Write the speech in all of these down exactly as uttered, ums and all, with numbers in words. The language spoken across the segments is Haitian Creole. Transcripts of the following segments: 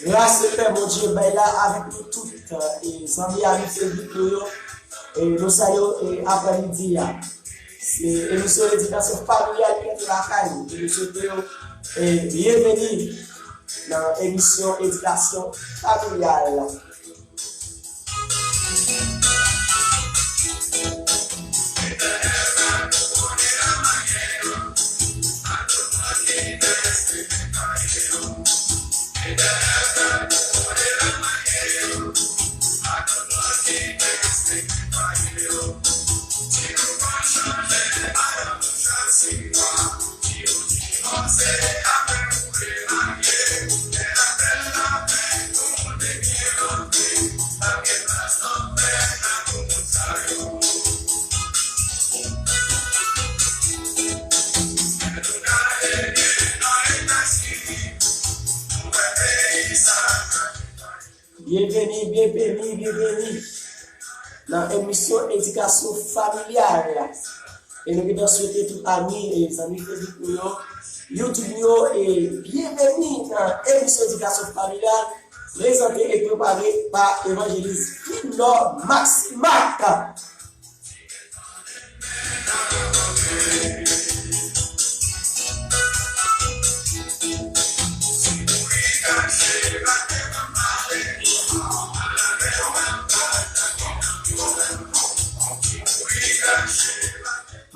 Gras e pè Bondye bay la avèk nou tout, e zanmi, ami Facebook nou yo, e nou salye w, e aprè midi a. Se emisyon edikasyon familyal ki antre lakay ou. E nou swete w, e byenveni nan emisyon edikasyon familyal. Byenveni, byenveni, byenveni nan emisyon edikasyon familyal. E nou gentan swete tout ami e zanmi Facebook nou yo, YouTube nou yo, e byenveni nan emisyon edikasyon familyal, prezante e prepare pa evanjelis Vinor Maximac.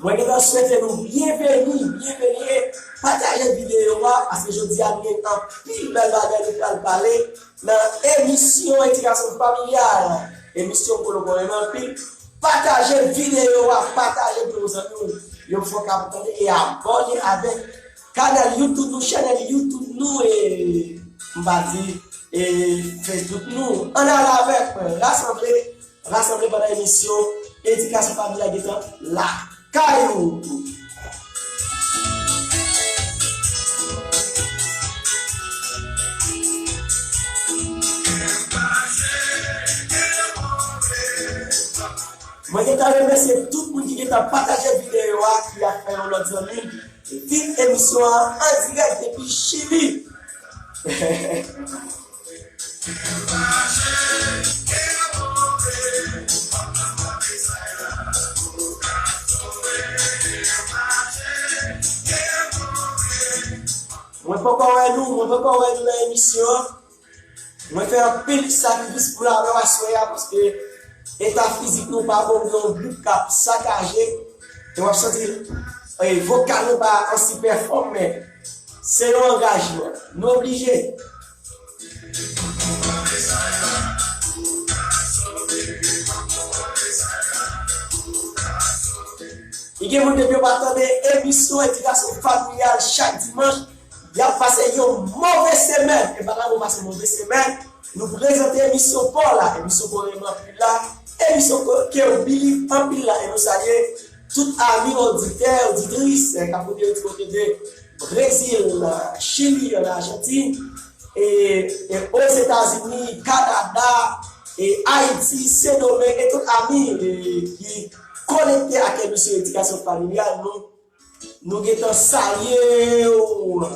Mwen gentan swete nou byenveni, byenveni, e pataje videyo a, paske jodi a nou gen anpil bèl bagay nou pral pale nan emisyon edikasyon familyal, emisyon ke nou renmen anpil. Pataje videyo a, pataje pou yon zanmi w, yon fwa k ap tande, e abòne avèk kanal YouTube nou, chanèl YouTube nou, e m va di, e Facebook nou. Ann ale avèk mwen, rasanble, rasanble pandan emisyon edikasyon familyal gentan lakay ou. Mwen gentan remèsye tout moun ki gentan pataje videyo a, ki ap fè yon lòt zanmi vin emisyon an an dirèk depi Chili. Mwen poko wè nou, mwen poko wè nou nan emisyon an. Mwen fè anpil sakrifis pou n avè w aswè a, paske eta fizik nou pa bon, gen yon grip k ap sakaje, e w ap santi, e, vokal nou pa an sipè fòm, men se yon angajman. Nou oblije. Li gen moun depi yo pa tande emisyon edikasyon familyal chak dimanch, y ap pase yon move semèn. E pa ta pou pase move semèn, nou prezante emisyon pa w la, emisyon ke w renmen anpil la, emisyon ke, ke w believe anpil la. E nou salye tout ami oditè, oditris, eh, k ap koute yo di kote de Brezil, Chili, an Ajantin, e, e Ozetazini, Kanada, e Ayiti, Sendomeng, e tout ami, e, ki konekte ak emisyon edikasyon familyal nou. Nou gentan salye w.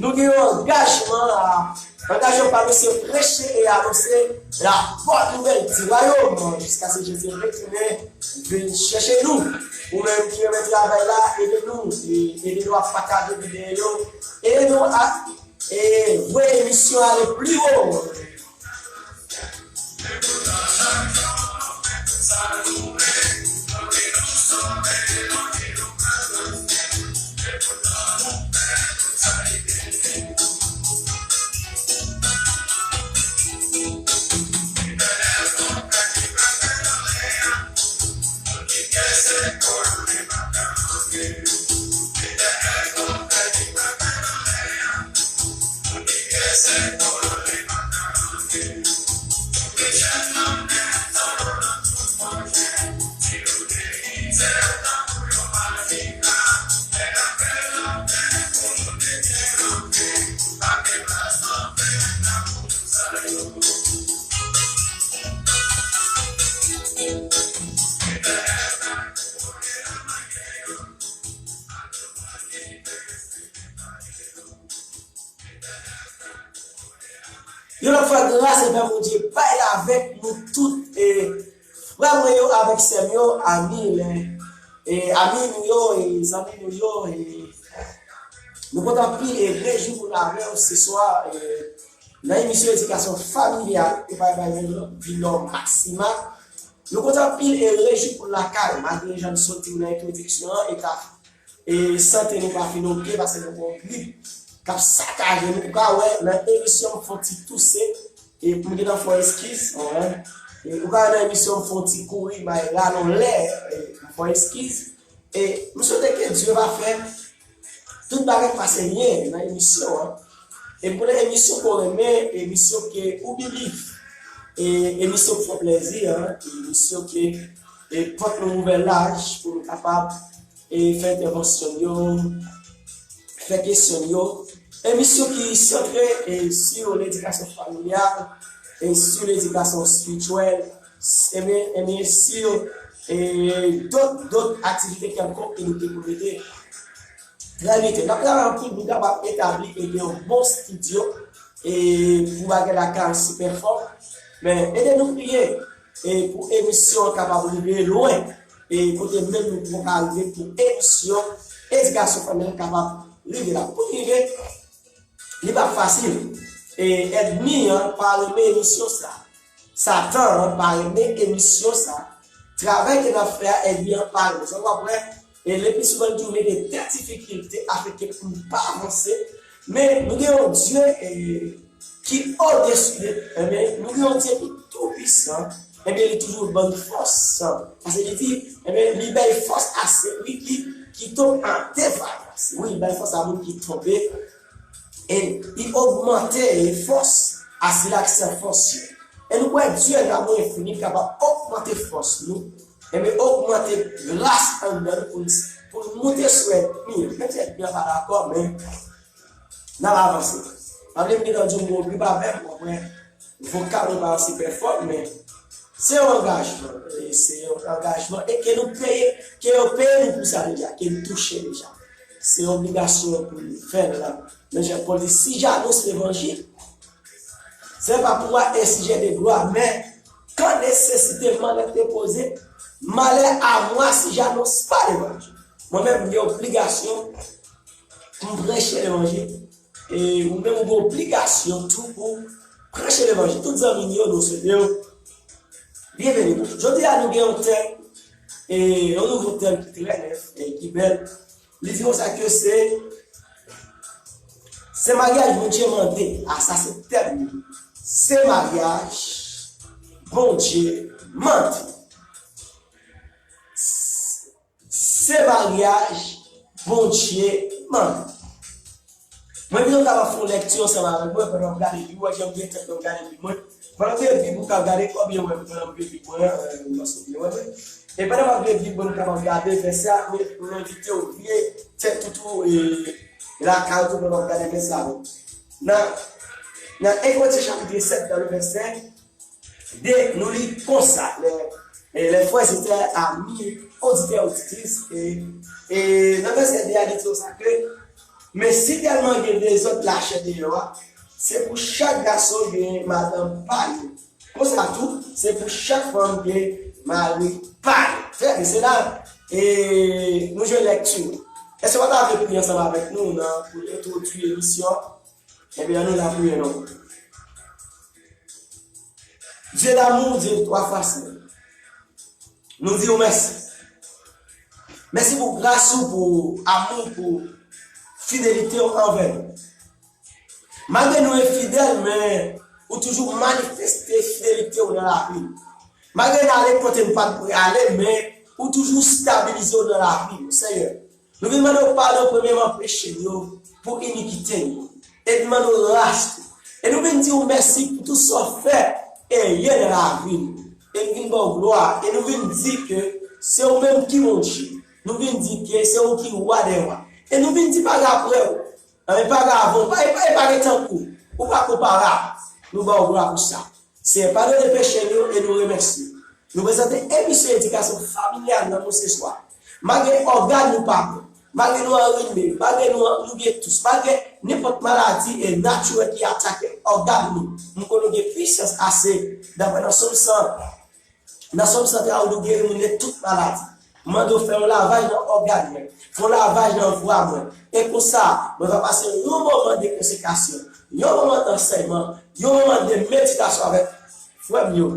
Nou gen yon angajman a, angajman pa nou se preche e anonse la bòn nouvèl di wayòm jiskaske Jezi retounen vin chèche nou. Ou menm ki renmen travay la, ede nou, e ede nou ap pataje videyo, ede nou ap e voye emisyon ale pli wo. Yon lòt fwa, gras e pè Bondye bay avèk nou tout, e frè mwen yo, avèk sè m yo, ami, e, e, ami nou yo, e zanmi nou yo, e nou kontan anpil e rejwi pou nou avè w se swa, e nan emisyon edikasyon familyal, e bay bay Vilò Maxima. Nou kontan anpil e rejwi pou lakay, malgre jan n sot di w nan entwodiksyon an, e ka e sante nou pa fin oke, paske nou gen yon grip k ap sakaje nou. Ou ka wè nan emisyon m fè yon ti touse, e m gentan fè yon eskiz, e ou ka wè nan emisyon m fè yon ti kouri, bay rale yon lè, e m fè yon eskiz. E m swete ke Dye va fè tout bagay pase byen nan emisyon an. E pou nan emisyon ke w renmen, emisyon ke ou believe, e emisyon k fè w plezi, emisyon ke e pòt nou ouvè laj pou nou kapab e fè entèvansyon n yo, fè kesyon n yo. Emisyon ki santre e sou ledikasyon familyal, e sou ledikasyon espirityèl, ebyen, ebyen sou e dòt, dòt aktivite kèlkonk ke nou te pou mete. Trè byen, n ap travay anpil pou n kapab etabli ebyen yon bon estidyo e pou bagay la ka sipè fò. Men ede nou priye e pou emisyon an kapab rive lwen, e kote menm nou poko ka rive pou emisyon edikasyon familyal kapab rive la. Pou rive, li p ap fasil. E ènmi an pa renmen emisyon sa. Satan an pa renmen emisyon sa. Travay ke n ap fè a, ènmi an pa renmen. Sa w ap wè, e le pli souvan li toujou mete de difikilte a fè ke pou n pa avanse. Men nou gen yon Dye e, ki odesi de, ebyen, nou gen yon Dye ki toupisan, ebyen, li toujou ban n fòs. Paske li di, ebyen, li bay fòs a sèvi ki, ki tonbe an defayans. Wi, li bay fòs a moun ki tonbe. E li ogmante fòs a sila ki san fòs yo. E nou kwè Dye nan amou enfini kapab ogmante fòs nou. Ebyen, ogmante gras anndan nou pou n, pou n moute sou ènmi yo. Menm si ènmi an pa dakò, men n ap avanse. Pa bliye m gentan di w m gen yon grip avè m, w ap wè vokal mwen pa sipè fò, men se yon angajman. E se yon angajman e ke nou peye, ke yo peye nou pou sa deja, ke nou touche deja. Se yon obligasyon pou nou fè l la. Men jan Pòl di, si j'annonce l'évangile, ce n'est pas pour moi un sujet de gloire, mais quand nécessité malheur est posé, malheur à moi si j'annonce pas l'évangile. Mwen menm, m gen obligasyon pou m preche levanjil. E ou menm ou gen obligasyon tou pou preche levanjil. Tout zanmi n yo, nou swete yo byenveni. Jodi a, nou gen yon tèm, e yon nouvo tèm ki trè nèf e ki bèl. Li di konsa ke se, se maryaj Bondye mande. A, sa se tèm li. Se maryaj Bondye mande. Se maryaj Bondye mande. Mwen, m ta va fè yon lèkti ansanm avèk mwen pandan m gade Bib, wè jan m gen tèt mwen, m gade Bib mwen. Pandan m gen Bib, ou ka gade kòbyen wè m, pandan m gen Bib mwen, euh, m panse w byen wè mwen. E pandan m ap gen Bib mwen, m kapab gade vèsè a, mwen, mwen envite w vire tèt ou tou, e lakay ou tou pandan w ap gade vèsè a. Nan, nan en Korentyen chapit sèt, nan le vèsè de, nou li konsa, les, les frères et sœurs, amis, auditeurs, auditrices, e, e nan vèsè de a, li di konsa ke, men si tèlman gen dezòd lachè deyò a, se pou chak gason gen madanm pa li. Konsa tou, se pou chak fanm gen mari pa li. Frè, se la, e nou jwenn lèkti. Èske w ta vle priye ansanm avèk nou nan, pou entwodui emisyon? Ebyen, ann nou lapriyè non. Dieu d'amour, Dieu de trois faces. Nou di w mèsi. Mèsi pou gras ou, pou amou, pou fidelite w anvè nou. Malgre nou enfidèl, men ou toujou manifeste fidelite w nan lavi nou. Malgre n ale kote n pa t prale, men ou toujou stabilize w nan lavi nou, Senyè. Nou vin mande w padon premyèman peche n yo, pou inikite n yo. E vin mande w gras tou. E nou vin di w mèsi pou tout sa w fè e ye nan lavi n. E nou vin ba w glwa. E nou vin di ke se ou menm ki Bondye. Nou vin di ke se ou ki wa dè wa. E nou vin di pa gen apre w. E pa gen avan w. Pa, e pa, e pa gen tankou w. Ou pa konparab. Nou ba w glwa pou sa. Senyè, padone peche n yo e nou remèsye w. Nou prezante emisyon edikasyon familyal nan pou se swa. Malgre ògàn nou pa bon, Malgre nou anrime, malgre nou, nou gen tous, malgre nenpòt maladi e natirèl ki atake ògàn nou, m konnen nou gen pisans ase. Daprè nan Sòm san, nan Sòm san trant, ou geri moun de tout maladi. M mande w fè yon lavaj nan ògàn mwen, fè yon lavaj nan vwa mwen. E konsa, mwen va pase yon moman de konsekrasyon, yon moman dansèyman, yon moman de meditasyon avèk frè m yo,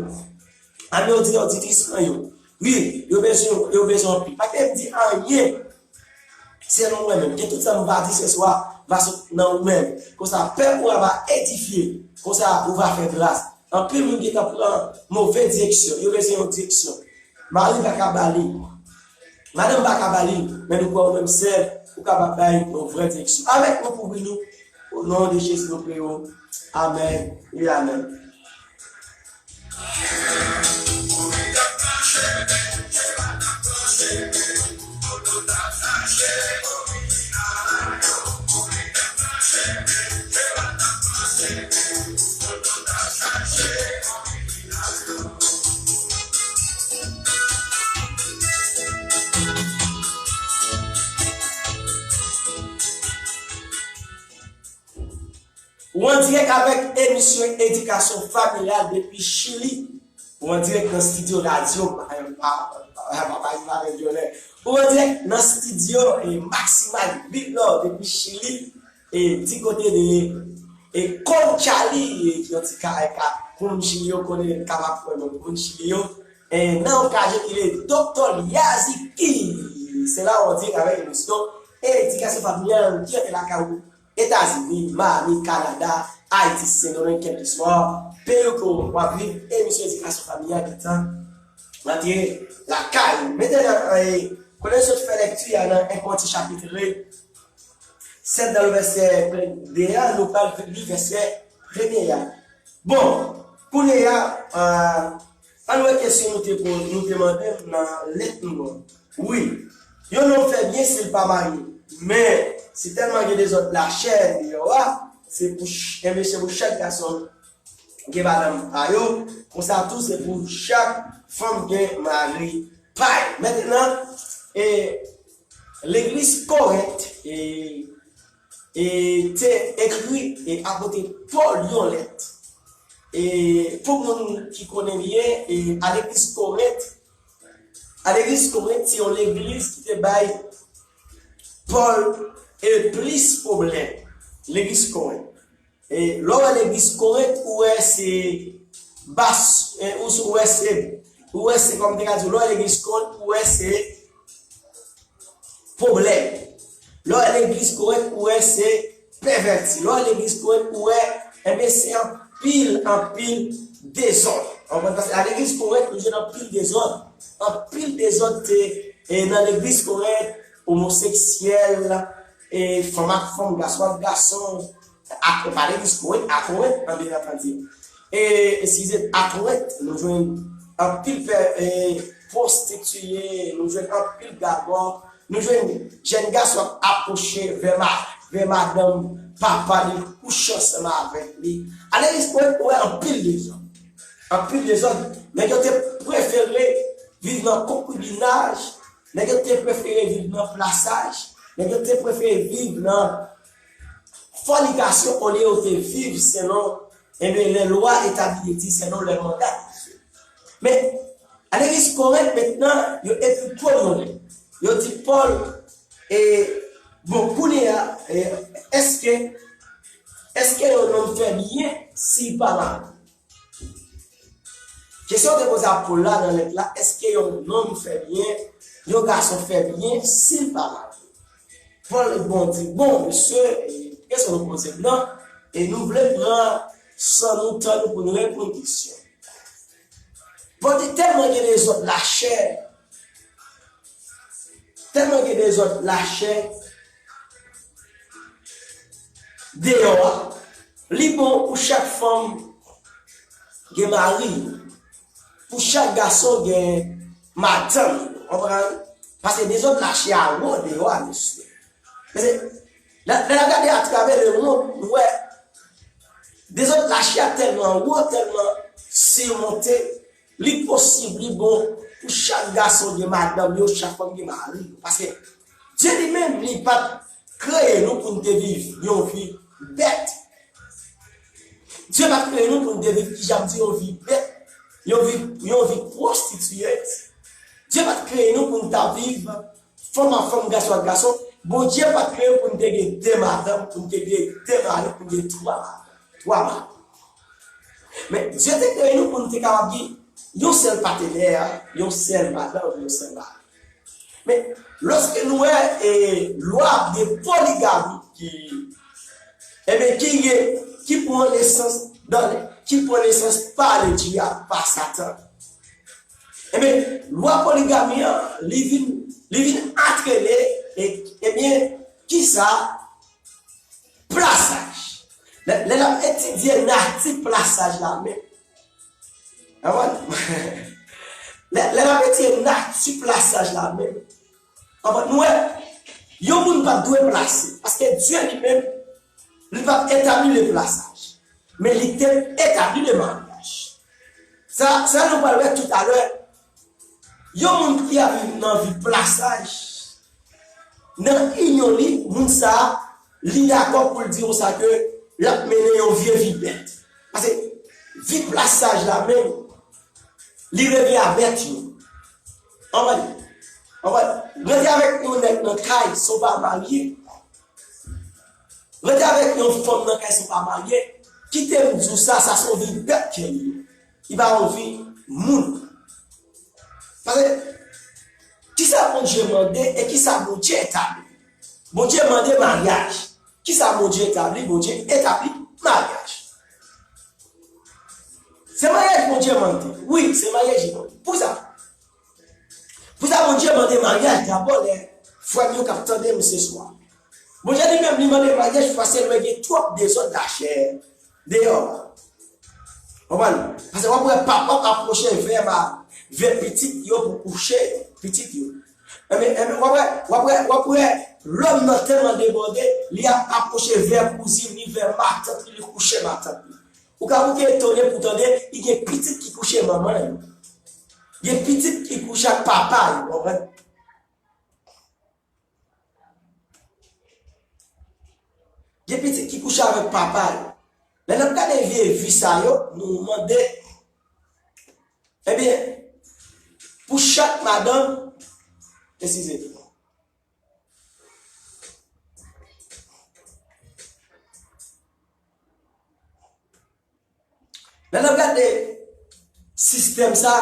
ami oditè, oditris mwen yo. Wi, yo bezwen, yo bezwen anpil. Pa kite m di anyen. Selon mwen menm, gen tout sa nou va di se swa va sot nan ou menm. Konsa, pèp ou a va edifye. Konsa, ou va fè gras. Anpil moun gentan pran move direksyon. Yo bezwen yon direksyon. Mari pa ka ba li. Madanm pa ka ba li. Men nou kwè ou menm sèl, ou kapab bay yon vrè direksyon. Avèk nou kouvri nou. O non de Jezi, nou priye w. Amèn. Wi, amèn. Ou an dirèk avèk emisyon edikasyon familyal depi Chili. Ou an dirèk nan estidyo radyo, pa, pa, pa, pa, pa, pa, ou an dirèk nan estidyo, e, Maximal Vilor depi Chili, e, di kote de, e, Conchalí, e, ki yon ti ka, e, ka, moun Chili yo konnen, kapab kwè moun Chili yo. E, nan yon kaje ki le Doktè Yaziki, se la ou an dirèk avèk emisyon edikasyon familyal ki antre lakay ou. Etazini, Miami, Kanada, Ayiti, Sendomeng, kèlkeswa peyi ke w ap viv, emisyon edikasyon familyal gentan rantre lakay ou. Mete nan, e, kote nou sot fè lekti a nan Enkonti chapit sèt nan vèsè de a, nou pral li vèsè premye a. Bon, kounye a, a, ann wè kesyon nou te po-, nou te mande m nan lèt nou an. Wi, yon nonm fè byen si l pa marye. Men, si tèlman gen dezòd lachè deyò a, se pou ch-, enben se pou chak gason gen madanm pa yo, konsa tou se pou chak fanm gen mari pa yo. Mentnan, e, legliz Korent, e, e, te ekri, e, apot Pòl yon lèt. E, pou moun ki konnen byen, e, a legliz Korent, a legliz Korent, se yon legliz ki te bay Pòl, e, plis pwoblèm. Legliz Korent. E, lè w wè legliz Korent, ou wè se bas, e, ou s-, ou wè se, ou wè se, kòm te ka di, lè w wè legliz Korent, ou wè se pwoblèm. Lè w wè legliz Korent, ou wè se pèvèti. Lè w wè legliz Korent, ou wè, enben, se anpil, anpil dezòd. Ou konprann? Paske a legliz Korent, nou jwenn anpil dezòd. Anpil dezòd te, e, nan legliz Korent, omoseksyèl, e, fanm ak fanm, gason ak gason, ak, pa legliz Korent, a Korent, an byen antandi. E, eskize, a Korent, nou jwenn anpil pè, e, pwostitiye, nou jwenn anpil gagò, nou jwenn jèn gason ap apwoche vè ma-, vè madanm papa li, kouche ansanm avèk li. A legliz Korent, ou wè anpil dezòd. Anpil dezòd. Nèg yo te prefere viv nan konkibinaj, nèg yo te prefere viv nan plasaj, nèg yo te prefere viv nan fònikasyon, olye yo te viv selon, enben, lè lwa etabli di selon lè manda de Dye. Men, a legliz Korent mentnan, yo ekri Pòl yon lèt. Yo di Pòl, e, bon, kounye a, e, èske, èske yon nonm fè byen si l pa marye? Kesyon te poze a Pòl la nan lèt la, èske yon nonm fè byen, yon gason fè byen si l pa marye? Pòl bon di, bon, mesye, e, kesyon nou poze m nan, e nou vle pran san nou, tan nou pou nou reponn kesyon. Pòl di tèlman gen dezòd lachè, tèlman gen dezòd lachè deyò a, li bon pou chak fanm gen mari, pou chak gason gen madanm, ou konprann? Paske dezòd lachè a wo deyò a, mesye. Mesye, lè, lè n ap gade atravè lemonn, nou wè dezòd lachè a tèlman wo, tèlman simonte, li posib, li bon pou chak gason gen madanm yo, chak fanm gen mari yo. Paske Dye li menm, li pa t kreye nou pou n te viv yon vi bèt. Dye pa t kreye nou pou n te viv, kijan m di, yon vi bèt, yon vi, yon vi pwostitiye. Dye pa t kreye nou pou n ta viv fanm ak fanm, gason ak gason. Bondye pa t kreye pou n te gen de madanm, pou n te gen de mari, pou n gen twa madanm, twa mari. Men, Dye te kreye nou pou n te kapab gen yon sèl patenè, yon sèl madanm, yon sèl mari. Men, lòske nou wè e, lwa de poligami ki, ebyen, ki gen, ki pran nesans, dan, ki pran nesans pa Ledyab, pa Satan. Ebyen, lwa poligami an, li vin, li vin antrene, e, ebyen, kisa? Plasaj. Lè, lè n ap etidye nati plasaj la menm, lè, lè n ap etidye nati plasaj la menm, anfèt, nou wè, yon moun pa t dwe plase, paske Dye li menm, li pa t etabli le plasaj, men li te etabli le maryaj. Sa, sa nou pral wè toutalè, yon moun ki ap viv nan vi plasaj, nan inyon li, moun sa a, li dakò pou l di konsa ke l ap mennen yon vye vi bèt. Paske vi plasaj la menm, li revye a bèt yo. Anpwen, anpwen, rete avèk yon nèg nan kay san w pa marye. Rete avèk yon fanm nan kay san w pa marye. Kite m di w sa, sa se yon vi bèt ke li ye. Li pa yon vi moun. Paske, kisa Bondye mande e kisa Bondye etabli? Bondye mande maryaj. Kisa Bondye etabli? Bondye etabli maryaj. Se maryaj Bondye mande. Wi, se maryaj li mande. Poukisa? Poukisa Bondye mande maryaj dabò lè frè m yo k ap tande m se swa? Bondye li menm li mande maryaj paske nou gen twòp dezòd lachè deyò. Konprann? Paske w ap wè papa ap apwoche vè ma, vè pitit yo pou kouche pitit yo. Enben, enben, w ap wè, w ap wè, w ap wè lòm nan tèlman debòde, li ap apwoche vè kouzin li, vè matant li, li kouche matant li. Ou ka bouke etone pou tande, li gen pitit ki kouche manman yo. Gen pitit ki kouche ak papa yo, konprann? Gen pitit ki kouche avèk papa yo. Lè n ap gade vye vi sa yo, nou mande, ebyen, pou chak madanm, eskize. Lè n ap gade sistèm sa,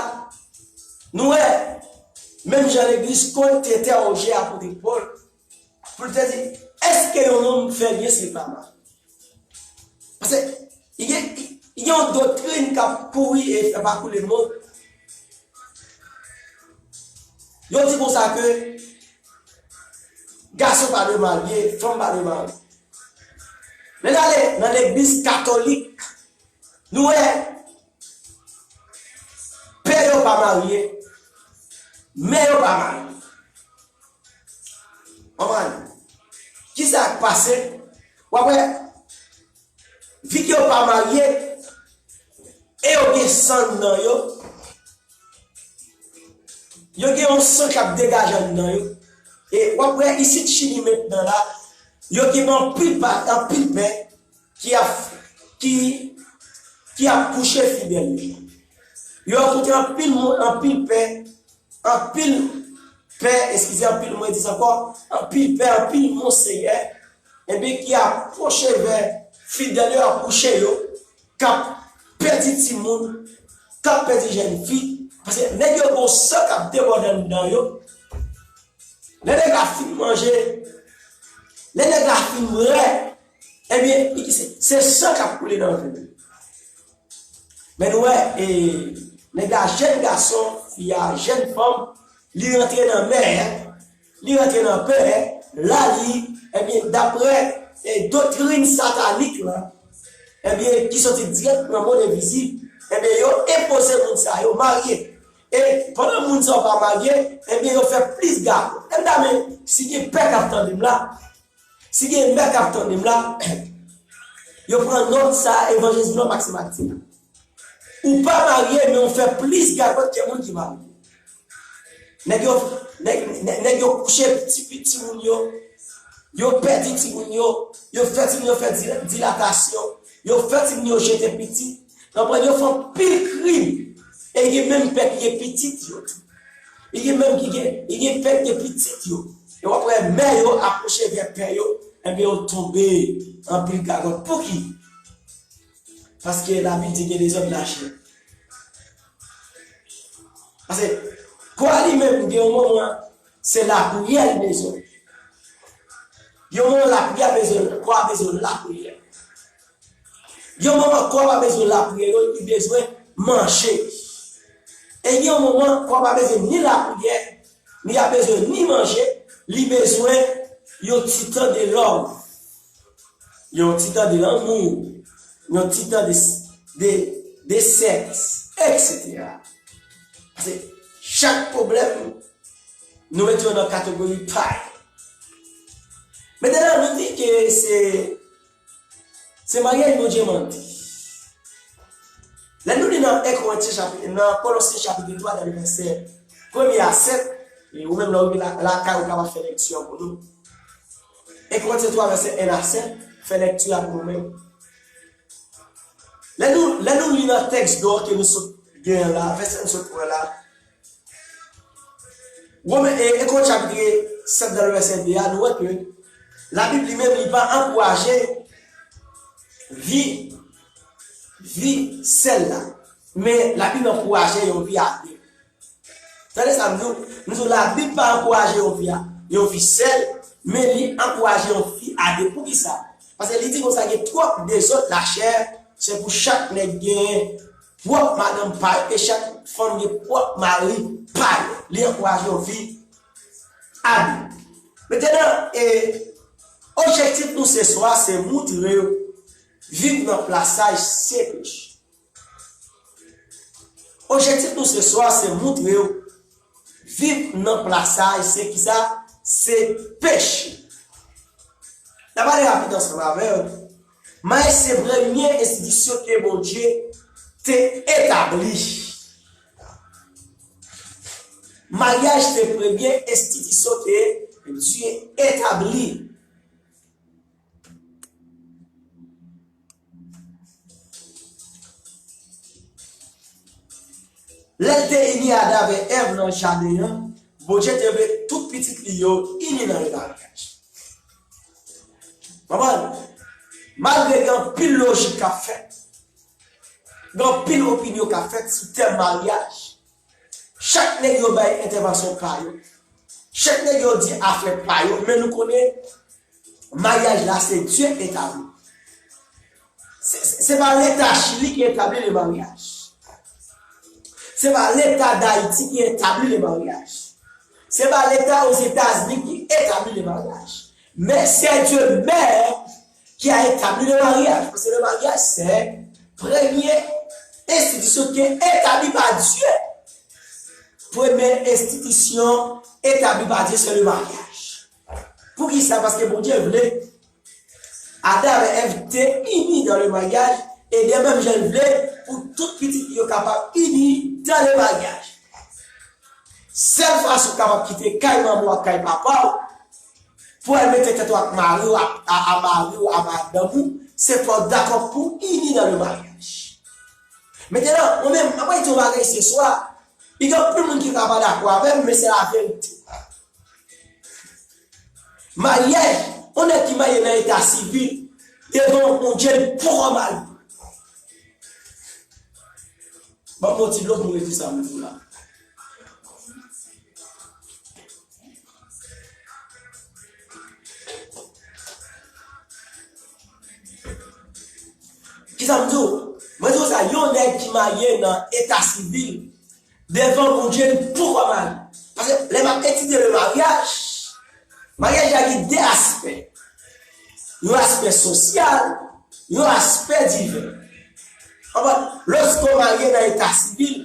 nou wè, menm jan legliz Korent te entèwoje apot Pòl, pou l te di, èske yon nonm fè byen si l pa marye? Paske, li gen, li gen yon doktrin k ap kouri e fè pa koule mond. Yo di konsa ke gason pa dwe marye, fanm pa dwe marye. Men n ale nan legliz katolik, nou wè, pè yo pa marye, mè yo pa marye. Konprann? Kisa k pase? W ap wè, vi ke yo pa marye, e yo gen san nan yo, yo gen yon san k ap degaje anndan yo. E w ap wè isit Chili mentnan la, yo gen anpil pa, anpil pè ki ap, ki, ki ap kouche fidèl yo. Yo rankontre anpil moun, anpil pè, anpil pè, eskize, anpil, mwen di sa ankò, anpil pè, anpil monseyè, enben, ki ap pwoche vè fidèl yo, ap kouche yo, k ap pèdi timoun, k ap pèdi jèn fi, paske nèg yo gon san k ap debòde anndan yo. Lè nèg la fin manje, lè nèg la fin bwè, ebyen, se, se san k ap koule nan vant li. Men nou wè, e, nèg la jèn gason, fi a jèn fanm, li rantre nan mè, li rantre nan pè, la li, ebyen, daprè, e, doktrin satanik la, ebyen, ki soti dirèkteman nan mond envizib, ebyen, yo enpoze moun sa yo marye. E pandan moun sa yo pa marye, ebyen, yo fè plis gason. Ebyen, si gen pè k ap tande m la, si gen mè k ap tande m la, yo pran nòt sa evanjelis Blanc Maxime ap di. Ou pa marye, men ou fè plis gagòt ke moun ki marye. Nèg yo, nèg, nèg, nèg yo kouche ti, ti moun yo. Yo pèdi timoun yo. Yo fè timoun yo fè di- dilatasyon. Yo fè timoun yo jete pitit. Konprann, yo fè anpil krim. E gen menm pè ki gen pitit yo tou. E gen menm ki gen, e gen pè ki gen pitit yo. E w ap wè mè yo ap kouche vè pè yo. Ebyen, yo tonbe anpil gagòt. Pouki? Paske Labib di gen dezòd lachè. Paske kò a li menm, gen yon moman, se lapriyè li bezwen. Gen yon moman, lapriyè bezwen, kò a bezwen lapriyè. Gen yon moman, kò a pa bezwen lapriyè, non, li bezwen manje. E gen yon moman, kò a pa bezwen ni lapriyè, li pa bezwen ni manje, li bezwen yon ti tan de love. Yon ti tan de lanmou, yon ti tan de, de, de sèks, etsetera. Paske chak pwoblèm, nou mete yo nan kategori pa yo. Mentnan, nou di ke se, se maryaj Bondye mande. Lè nou li nan en Korentyen chapit, nan Kolosyen chapit twa, nan vèsè premye a sèt, e ou menm lè ou rive la, lakay ou kapab fè lekti an pou nou. En Korentyen twa vèsè en a sèt, fè lekti a pou nou menm. Lè nou, lè nou li nan tèks dò ke nou sot gen la, vèsè nou sot pran la, Women, e, en Korentyen chapit sèt nan vèsè de a, nou wè ke Labib li menm li pa ankouraje vi, vi sèl la. Men Labib ankouraje yon vi a de. Tande sa m di w, m di w Labib pa ankouraje yon vi a, yon vi sèl, men li ankouraje yon vi a de. Poukisa? Paske li di konsa gen twòp dezòd lachè, se pou chak nèg gen pwòp madanm pa yo e chak fanm gen pwòp mari pa yo. Li ankouraje yon vi a de. Mentnan, e, objektif nou se swa se moutre w viv nan plasaj se peche. Objektif nou se swa se moutre w viv nan plasaj se kisa? Se peche. N a pale rapid ansanm avè w. Maryaj se premye enstitisyon ke Bondye te etabli. Maryaj se premye enstitisyon ke Dye etabli. Lè l te ini Adan avèk Èv nan jaden an, Bondye te vle tout pitit li yo ini nan yon maryaj. Konprann? Malgre gen anpil lojik k ap fèt, gen anpil opinyon k ap fèt sou tèm maryaj, chak nèg yo bay entèvansyon pa yo. Chak nèg yo di afè pa yo, men nou konnen maryaj la se Dye etabli. Se, se, se pa Leta Chili ki etabli le maryaj. Se pa Leta Dayiti ki etabli le maryaj. Se pa Leta Ozetazini ki etabli le maryaj. Men se Dye menm ki a etabli le maryaj. Paske le maryaj se premye enstitisyon ki etabli pa Dye. Premye enstitisyon etabli pa Dye se le maryaj. Poukisa? Paske Bondye vle Adan avèk Èv te ini dan le maryaj, e de menm jan l vle pou tout pitit li yo kapab ini dan le maryaj. Sèl fason w kapab kite kay manman w ak kay papa w pou al mete tèt ou ak mari w, a, a, a mari w, a madanm ou, se fò w dakò pou ini dan le maryaj. Mentnan, mwen menm, mwen ap di yon bagay se swa, e gen anpil moun ki ka pa dakò avè m, men se laverite. Maryaj, yon nèg ki marye nan eta sivil, devan yon Bondye li poko marye. Ban m yon ti dlo pou m redi sa m di w la. Kisa m di w? Mwen di w sa, yon nèg ki marye nan eta sivil, devan Bondye, li poko marye. Paske lè m ap etidye le maryaj, maryaj la gen de aspè. Yon aspè sosyal, yon aspè diven. Konprann? Lòske w marye nan eta sivil,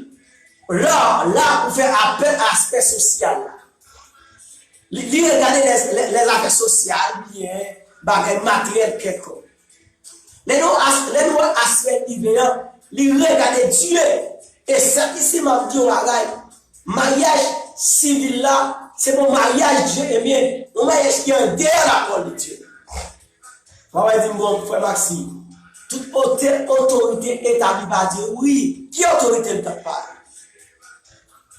la, la ou fè apèl a aspè sosyal la. Li, li regade lè, lè, lè zafè sosyal, byen, bagay materyèl kèlkonk. Lè nou as-, lè nou wè aspè diven an, li regade Dye. E sèt isi m ap di yon bagay. Maryaj sivil la, se bon maryaj Dye, ebyen, yon maryaj ki andeyò lapawòl de Dye. Papa di m, bon, frè Maxime, tout ote-, otorite etabli pa Dye, wi, ki otorite l t ap pale?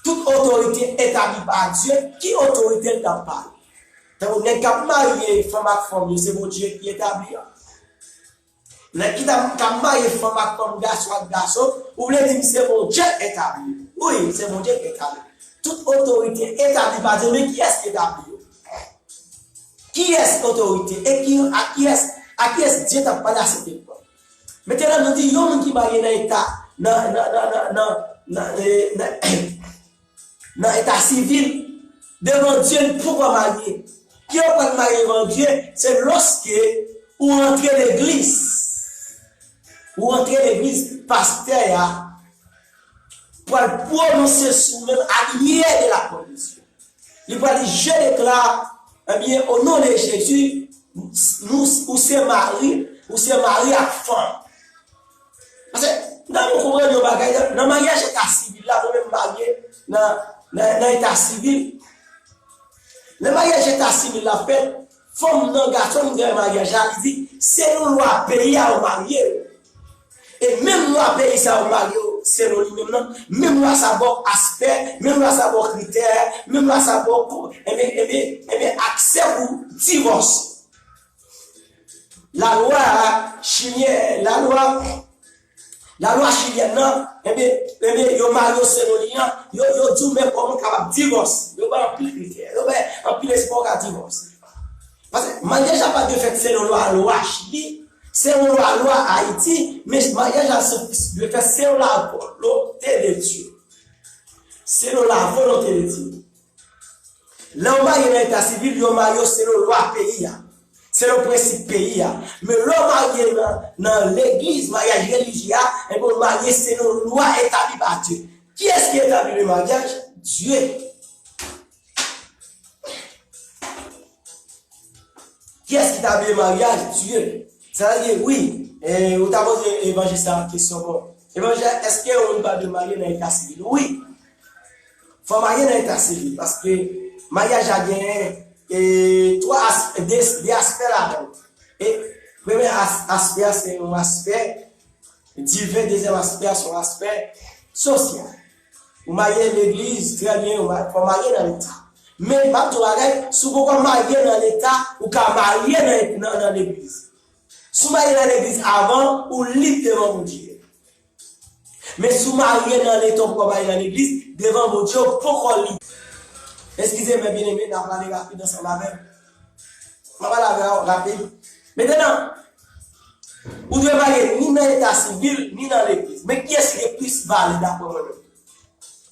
Tout otorite etabli pa Dye, ki otorite l t ap pale? Tankou nèg k ap marye fanm ak fanm yo, se Bondye ki etabli yo. Nèg ki t ap, k ap marye fanm ak fanm, gason ak gason, ou vle di m se Bondye k etabli yo? Wi, se Bondye k etabli yo. Tout otorite etabli pa Dye, men kiyès ki etabli yo? Kiyès otorite? E ki, a kiyès, a kiyès Dye t ap pale a sèt epòk? Mentnan, nou di yon moun ki marye nan eta, nan, nan, nan, nan, nan, nan, eh, nan, nan eta sivil, devan Dye, li poko marye. Ki yo pral marye devan Dye? Se lòske ou rantre legliz. Ou rantre legliz, pastè a pral pwononse sou ou menm a limyè de lapawòl de Dye. Li pral di, je déclare, ebyen, o non de Jezi, nou, ou se mari, ou se mari ak fanm. Paske, nan nou konprann yon bagay, nan, nan maryaj eta sivil la, mwen menm marye nan, nan, nan eta sivil. Lè maryaj eta sivil la fèt, fanm nan, gason ki gen maryaj la, li di, se yon lwa peyi a yo marye yo. E menm lwa peyi sa yo marye yo, selon li menm nan, menm lwa sa ba w aspè, menm lwa sa ba w kritè, menm lwa sa ba w, enben, enben, enben, aksè pou divòs. Lalwa chilyen, lalwa, lalwa chilyèn nan, enben, enben, yo marye yo selon li an, yo, yo di w men kòman w kapab divòs. Yo bay anpil kritè, yo bay anpil espwa w ka divòs. Paske maryaj la pa dwe fèt selon lwa, lwa Chili, selon lwa, lwa Ayiti, men maryaj la se, dwe fèt selon la volonté de Dieu. Selon la volonté de Dieu. Lè w marye nan eta sivil, yo marye w selon lwa peyi a, selon prensip peyi a. Men lè w marye nan, nan legliz, maryaj relijye a, enben w marye selon lwa etabli pa Dye. Kiyès ki etabli le maryaj? Dye. Kiyès ki tabli maryaj? Dye. Sa vle di, wi, e, ou ta poze evanjis sa kesyon, bon, evanjis, èske yon moun pa dwe marye nan eta sivil? Wi. Fò marye nan eta sivil, paske maryaj la genyen, e, twa as-, de, de aspè ladan l. E premye as-, aspè a, se yon aspè diven, dezyèm aspè a, se yon aspè sosyal. Ou marye legliz, trè byen, ou ma-, fò marye nan leta. Men, m ap di w bagay, si w poko marye nan leta, ou ka marye nan, nan, nan legliz. Si w marye nan legliz avan, ou lib devan Bondye. Men si w marye nan leta, ou poko marye nan legliz, devan Bondye, ou poko lib. Eskize, mè byeneme, n a pale rapid ansanm avè m. M a pale avè w rapid. Mentnan, ou dwe marye ni nan eta sivil, ni nan legliz. Men kiyès ki gen plis valè, daprè mwen menm?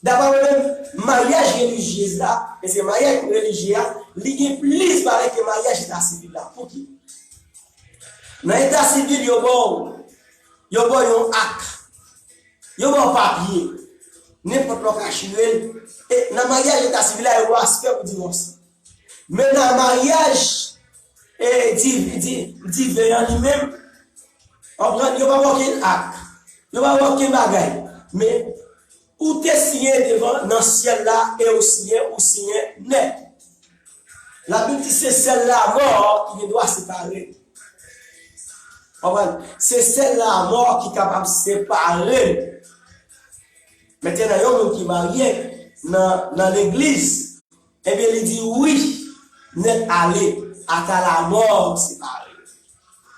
Daprè mwen menm, maryaj relijyez la, e se maryaj relijye a, li gen plis valè ke maryaj eta sivil la. Pouki? Nan eta sivil, yo ba w, yo ba w yon ak, yo ba w papye, nenpòt lè w ka chire l. E nan maryaj eta sivil la, yo ba w aspè pou divòse. Men nan maryaj, e, di, di, diven an li menm, konprann, yo pa ba w okenn ak, yo pa ba w okenn bagay. Men ou te siyen devan nan syèl la e ou siyen, ou siyen nèt. Labib di se sèl lamò ki gen dwa separe n. Konprann? Se sèl lamò ki kapab separe n. Mentnan, yon moun ki marye nan, nan legliz, ebyen, li di wi, nèt ale, ata lamò separe.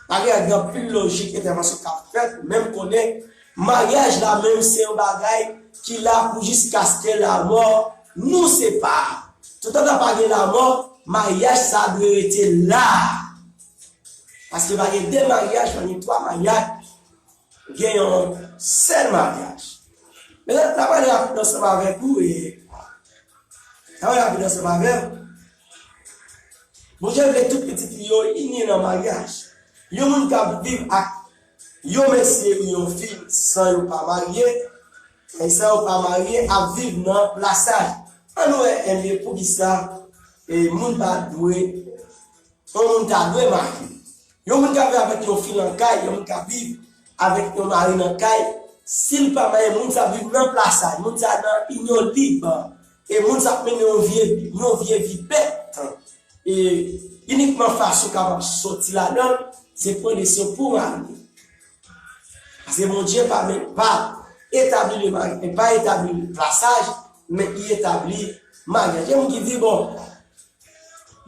Pa gen anpil lojik entèvansyon k ap fèt, men m konnen maryaj la menm se yon bagay ki la pou jiskaske lamò nou separe. Toutotan pa gen lamò, maryaj sa dwe rete la. Paske pa gen de maryaj, pa gen twa maryaj, gen yon sèl maryaj. Men la, n a pale rapid ansanm avèk ou, e n a pale rapid ansanm avè w. Bondye vle tout pitit li yo ini nan maryaj. Yon moun k ap viv ak yon mesye ou yon fi san yo pa marye, e san yo pa marye ap viv nan plasaj. Ann wè, enben, poukisa, e, moun pa dwe, yon moun ta dwe marye? Yon moun ka viv avèk yon fi nan kay, yon moun ka viv avèk yon mari nan kay, si l pa marye, moun sa viv nan plasaj, moun sa nan inyon lib. e moun sa ap mennen yon vye, yon vye vi bèt. E inikman fason w kapab sòti ladan l, se pran desizyon pou w marye. Paske Bondye pa men, pa etabli le mari-, pa etabli le plasaj, men li etabli maryaj. Gen moun ki di, bon,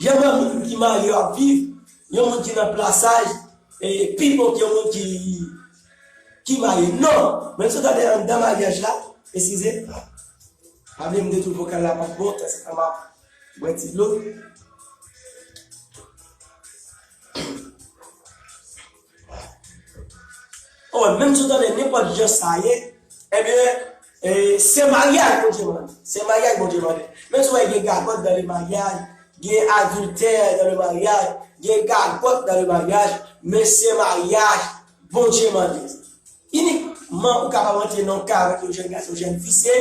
jan moun ki marye yo ap viv, yon moun ki nan plasaj, e pi bon ke yon moun ki, ki marye. Non, menm si w tande anndan maryaj la, eskize, pa vle m detwi vokal la, pa t bon, se kòman bwè ti dlo. Oh, menm si w tande nenpòt jan sa ye, ebyen, e, se maryaj Bondye mande. Se maryaj Bondye mande. Menm si w wè gen gagòt dans le mariage, gen adiltè dans le mariage, gen gagòt dans le mariage, men se maryaj Bondye mande. Inikman ou kapab antre nan yon kay avèk yon jèn gason, yon jèn fi, se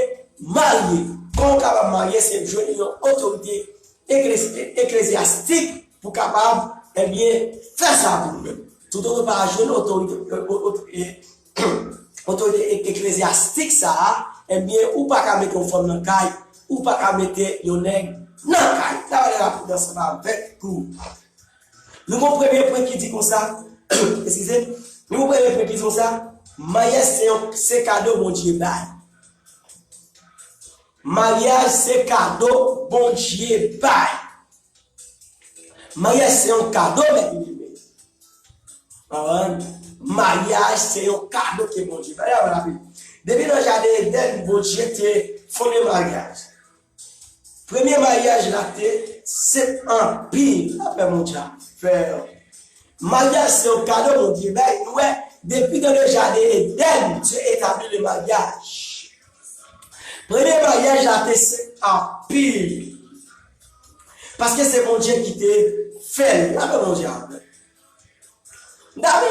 marye. Kòman w kapab marye, se jwenn yon otorite eklesi-, eklezyastik pou kapab, ebyen, fè sa pou ou menm. Toutotan w pa jwenn otorite, o-, o-, e, otorite e-, eklezyastik sa a, ebyen, ou pa ka mete yon fanm nan kay, ou pa ka mete yon nèg nan kay. N a pale rapid ansanm avèk ou. Nou gon premye pwen ki di konsa, eskize, nou gon premye pwen ki di konsa, maryaj se yon, se kado Bondye bay. Maryaj se kado Bondye bay. Maryaj se yon kado, mè byeneme. Konprann? Maryaj se yon kado ke Bondye bay. Depi nan jaden Edenn, Bondye te fonde maryaj. Premye maryaj la te senp anpil. Lapè Bondye ap fè. Maryaj se yon kado Bondye bay. Nou wè, depi nan le jaden Edenn, Dye etabli le maryaj. Premye maryaj la te senp anpil. Paske se Bondye ki te fè l. Lapè Bondye ap fè. Dami,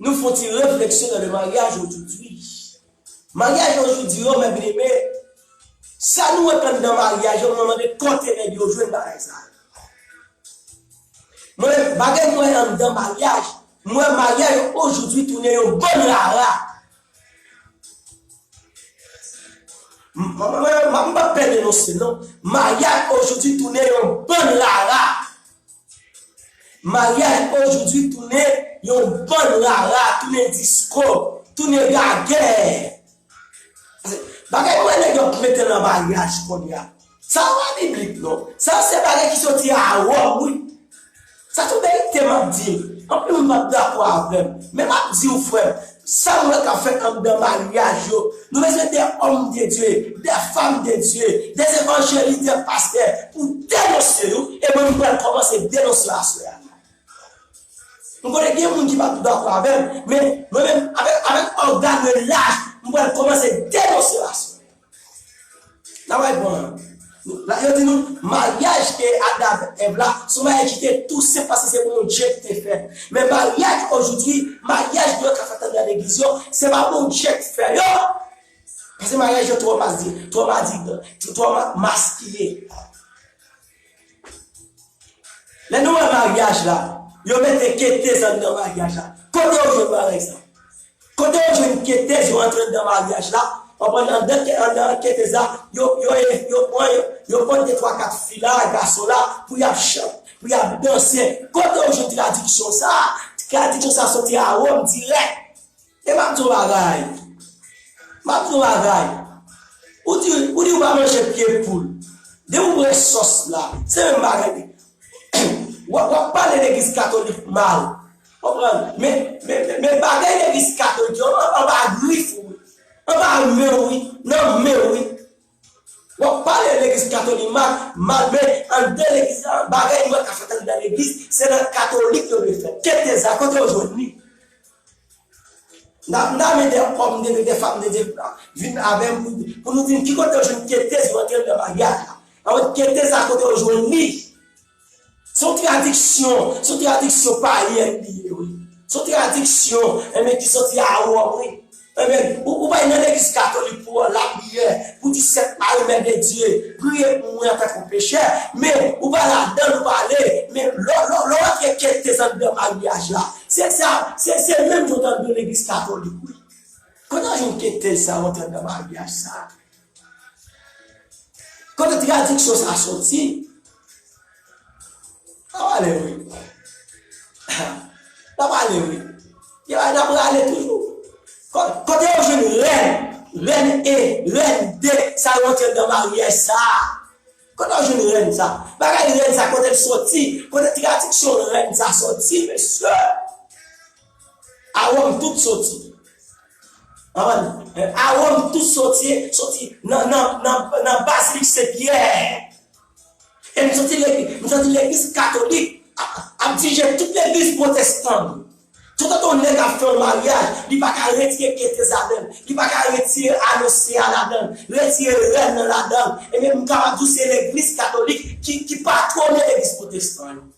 nou fè yon ti refleksyon nan le maryaj ojodwi. Maryaj ojodwi yo, mè byeneme, sa nou wè anndan maryaj yo, mwen mande kote nèg yo jwenn bagay sa yo. Mwen, bagay mwen anndan maryaj, mwen maryaj ojodwi tounen yon bann rara. M, m, m, m, m pa pè denonse, non. Maryaj ojodwi tounen yon bann rara. Maryaj ojodwi tounen yon bann rara, tounen disko, tounen gagè. Bagay mwen nèg yo mete nan maryaj kounye a. Sa pa biblik, non. Sa se bagay ki soti a Wòm, wi. Sa se yon verite m ap di. Anpil moun p ap dakò avè m. Men m ap di w, frè m, sa m wè k ap fèt anndan maryaj yo. Nou bezwen de homme de Dieu, des femmes de Dieu, des évangélistes, des pasteurs pou denonse yo. E mwen, m pral kòmanse denonse yo aswè a. M konnen gen moun ki p ap dakò avè m, men mwen menm, avèk, avèk ògàn laj, m pral kòmanse denonse yo aswè. N a pral pran. La, yo di nou, maryaj ke Adan avèk Èv la, se yon maryaj ki te tou senp paske se Bondye ki te fè l. Men maryaj ojodwi, maryaj nou wè k ap fèt anndan legliz yo, se pa Bondye ki fè yo. Paske maryaj yo twò madi-, twò madigan, twò ma-, maskilen. Lè nou wè maryaj la, yo mete ketez anndan maryaj la. Kote yo jwenn bagay sa? Kote yo jwenn ketez yo antre anndan maryaj la? Konprann, anndan ke-, anndan ketez la, yo, yo, yo pran, yo, yo pran de twa kat fi la, gason la, pou y ap chan-, pou y ap danse. Kote yo jwenn tradiksyon sa? Tradiksyon sa soti a Wòm dirèk. E m ap di w bagay. M ap di w bagay. Ou di, ou di ou pa manje pye poul. Depi w pran sòs la, se menm bagay. W ap, w ap pale legliz katolik mal. Konprann? Men, men, men, men bagay legliz katolik yo, an, anba grif ou, anba men w, wi, nan men w, wi. W ap pale legliz katolik mal, mal, men anndan legliz la, bagay nou wè k ap fèt anndan legliz, se nan katolik yo dwe fèt. Ketez la, kote yo jwenn li? N a, n a mete òm de Dye, de fanm de Dye, vin avè m pou, pou nou di m ki kote yo jwenn ketez yo antre anndan maryaj la. Anfèt, ketez la kote yo jwenn li. Se yon tradiksyon, se yon tradiksyon payen li ye, wi. Se yon tradiksyon, enben, ki soti a Wòm, wi. Enben, ou, ou pa nan legliz katolik pou lapriyè, pou di Sent Mari, Mè de Dye, priye pou mwen antanke yon pechè, men ou pa ladan l, ou pa ale, men lò, lò, lò w antre ketez anndan maryaj la, se sa, se, se menm jan w t anndan legliz katolik, wi. Kote w jwenn ketez sa, w antre anndan maryaj sa? Kote tradiksyon sa soti? N ap ale wi. N ap ale wi. Gen bagay n ap rale toujou. Ko- Kote yo jwenn rèn, rèn E, rèn D, sa yo antre anndan maryaj sa? Kote yo jwenn rèn sa? Bagay rèn sa, kote l soti? Kote tradiksyon rèn sa soti, mesye? A Wòm tout soti. Konprann? A Wòm tout soti, soti nan, nan, nan, nan bazilik Sen Pyè. E m santi legliz, m santi legliz katolik ap, ap dirije tout legliz pwotestan yo. Toutotan yon nèg ap fè yon maryaj, li pa ka retire ketez ladan l, li pa ka retire anonsye a ladan l, retire rèn nan ladan l. Ebyen, m kapab di w se legliz katolik ki, ki patwone legliz pwotestan yo.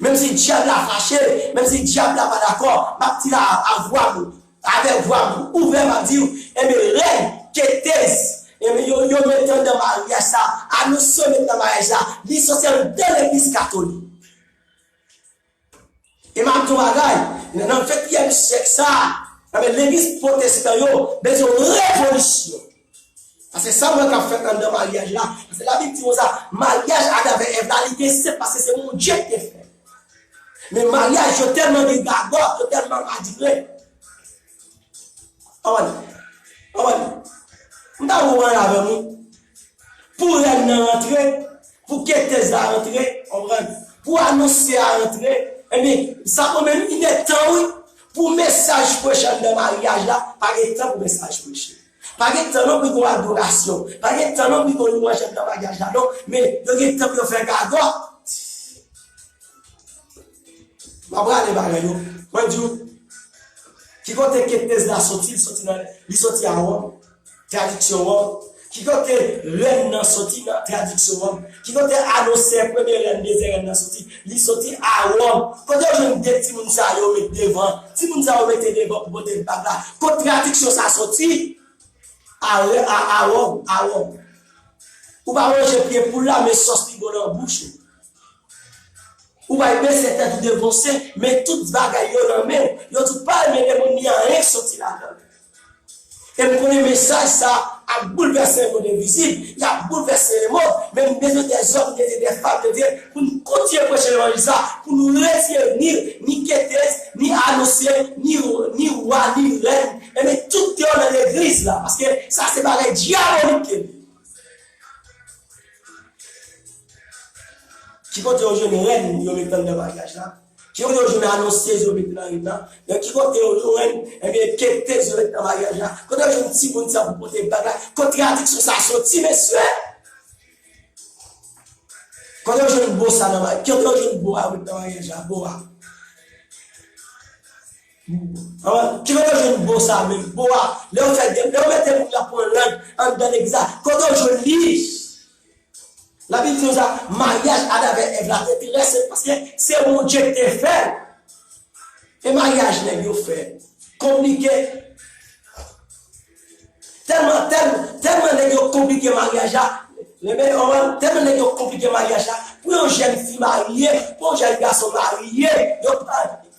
Menm si dyab la fache, menm si dyab la pa dakò, m ap di la a vwa m, avèk vwa m ouvè, m ap di w, enben, rèn, ketez, enben, yo, yo mete anndan maryaj sa, anonsye yo mete nan maryaj la, li soti anndan legliz katolik. E m ap di w bagay, nan, nan ventyèm syèk sa, nan legliz pwotestan yo bezwen yon revolisyon. Paske sa m wè k ap fèt anndan maryaj la, paske Labib di konsa, maryaj Adan avèk Èv la, li te senp paske se Bondye ki te fè l. Men maryaj yo tèlman gen gagòt, yo tèlman madiren. Konprann? Konprann? M ta konprann avè m wi. Pou rèn nan rantre, pou ketez la rantre, konprann? Pou anonsye a rantre, ebyen, sa pran menm inèdtan wi. Pou mesaj preche anndan maryaj la, pa gen tan pou mesaj preche. Pa gen tan non pou gon adorasyon. Pa gen tan non pou gon lwanj anndan maryaj la non. Men yo gen tan pou yo fè gagòt. M ap rale bagay yo. Mwen di w, ki kote ketez la soti, li soti nan, li soti a Wòm. Tradiksyon Wòm. Ki kote rèn nan soti nan tradiksyon Wòm? Ki kote anonsè premye rèn, dezyèm rèn nan soti? Li soti a Wòm. Kote yo jwenn de timoun sa yo met devan? Timoun sa yo mete devan pou pote bag la. Kot tradiksyon sa soti? A, a, a Wòm, a Wòm. Ou pa manje pye poul la, men sòs li bon nan bouch ou. Ou bay mesye tèt ou devan w, men tout bagay yo nan men w. Yo di w pa renmen demoun, ni anyen k soti ladan l. E m konnen mesaj sa ap boulvèse lemonn envizib, l ap boulvèse lemonn, men m bezwen dèzòm de Dye, dèfanm de Dye, pou n kontinye preche levanjil sa, pou nou retire ni, ni ketez, ni anonsye, ni, ni wa, ni rèn, e men tout yo nan legliz la, paske sa se bagay dyabolik ke li. Ki kote yo jwenn rèn yo met anndan maryaj la? Ki kote yo jwenn anonsyez yo met nan rèn nan? Nan ki kote yo jwenn, ebyen, ketez yo met nan maryaj la? Kote yo jwenn timoun sa pou pote bag la? Kot tradiksyon sa soti, mesye? Kote yo jwenn bo sa nan maryaj? Kote yo jwenn bo a met nan maryaj la? Bo a. An, ki kote yo jwenn bo sa menm? Bo a. Lè yo fè de, lè yo mete moun nan pran lang anndan legliz la, kote yo jwenn li? Labib di konsa, maryaj Adan avèk Èv la te trè senp, paske se Bondye ki te fè l. E maryaj nèg yo fè konplike. Tèlman, tèl-, tèlman nèg yo konplike maryaj la. Ebyen, tèlman nèg yo konplike maryaj la. Pou yon jèn fi marye, pou yon jèn gason marye, yo,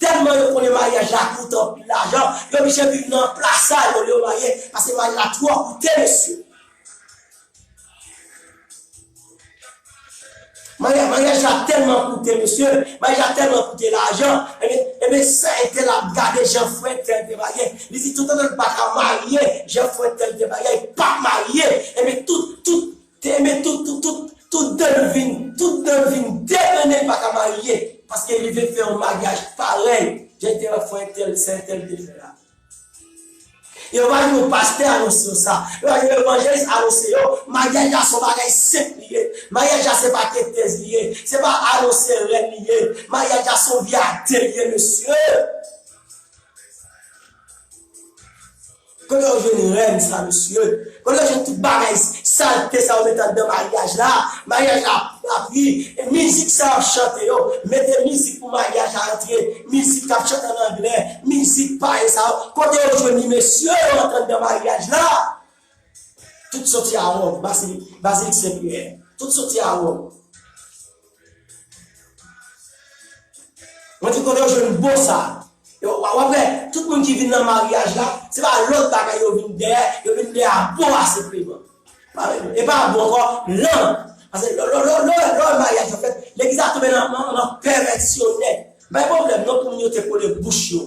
tèlman yo konnen maryaj la koute anpil lajan, yo oblije viv nan plas sa yo, yo marye, paske maryaj la twò koute, mesye. Maryaj, maryaj la tèlman koute, mesye. Maryaj la tèlman koute lajan. Ebyen, ebyen, sè entèl ap gade jan frè entèl te marye. Li di, toutotan l pa ka marye jan frè entèl te marye, li p ap marye. Ebyen, tout, tout, ebyen, tout, tout, tout, tout dan l vin, tout dan l vin degrennen, li pa ka marye. Paske li vle fè yon maryaj parèy jan frè entèl, sè entèl te fè la. Yo pa jwenn yon pastè anonse yo sa. Yo pa jwenn yon evanjelis anonse yo. Maryaj la se yon bagay senp li ye. Maryaj la se pa ketez li ye. Se pa anonse rèn li ye. Maryaj la se yon vye ate li ye, mesye. Kote yo jwenn rèn sa, mesye? Kote yo jwenn tout bagay salte sa yo mete anndan maryaj la? Maryaj la ap ri. E mizik sa yo ap chante yo, mete mizik pou maryaj la rantre, mizik k ap chante an anglè, mizik payen sa yo, kote yo jwenn li, mesye, yo rantre anndan maryaj la? Tout soti a Wòm, bazilik, bazilik Sen Pyè. Tout soti a Wòm. Mwen di kote yo jwenn bo sa. Yo, w ap wè, tout moun ki vin nan maryaj la, se pa lòt bagay yo vin dèyè, yo vin dèyè a bo a senpleman. E pa bon ankò, lang. Paske lè, lè, lè, lè, lè maryaj yo fèt, legliz la tonbe nan, nan, nan pèvèsyon nèt. Bay pwoblèm non pou moun yo te kole bouch yo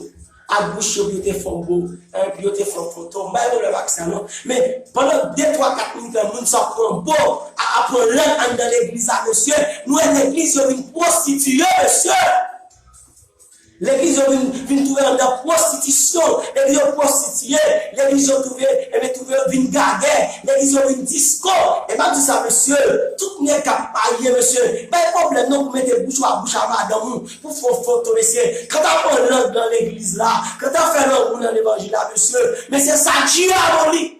ak bouch yo pou yo te fè yon bo, hein, pou yo te fè yon foto. M bay pwoblèm ak sa non. Men pandan de, twa, kat minit la, moun sa pran bo, a, a pran lang anndan legliz la, mesye. Nou wè legliz yo vin pwostitiye, mesye. Legliz yo vin, vin twouve anndan pwostitisyon. Legliz yo pwostitiye. Legliz yo twouve, ebyen, twouve yo vin gagè. Legliz yo vin disko. E m ap di sa, mesye, tout nèg k ap marye, mesye, bay pwoblèm non pou mete bouch ou a bouch a madanm ou, pou fè foto, mesye. Kanta pran lang nan legliz la, kanta fè lanmou nan levanjil la, mesye, mesye, sa dyabolik.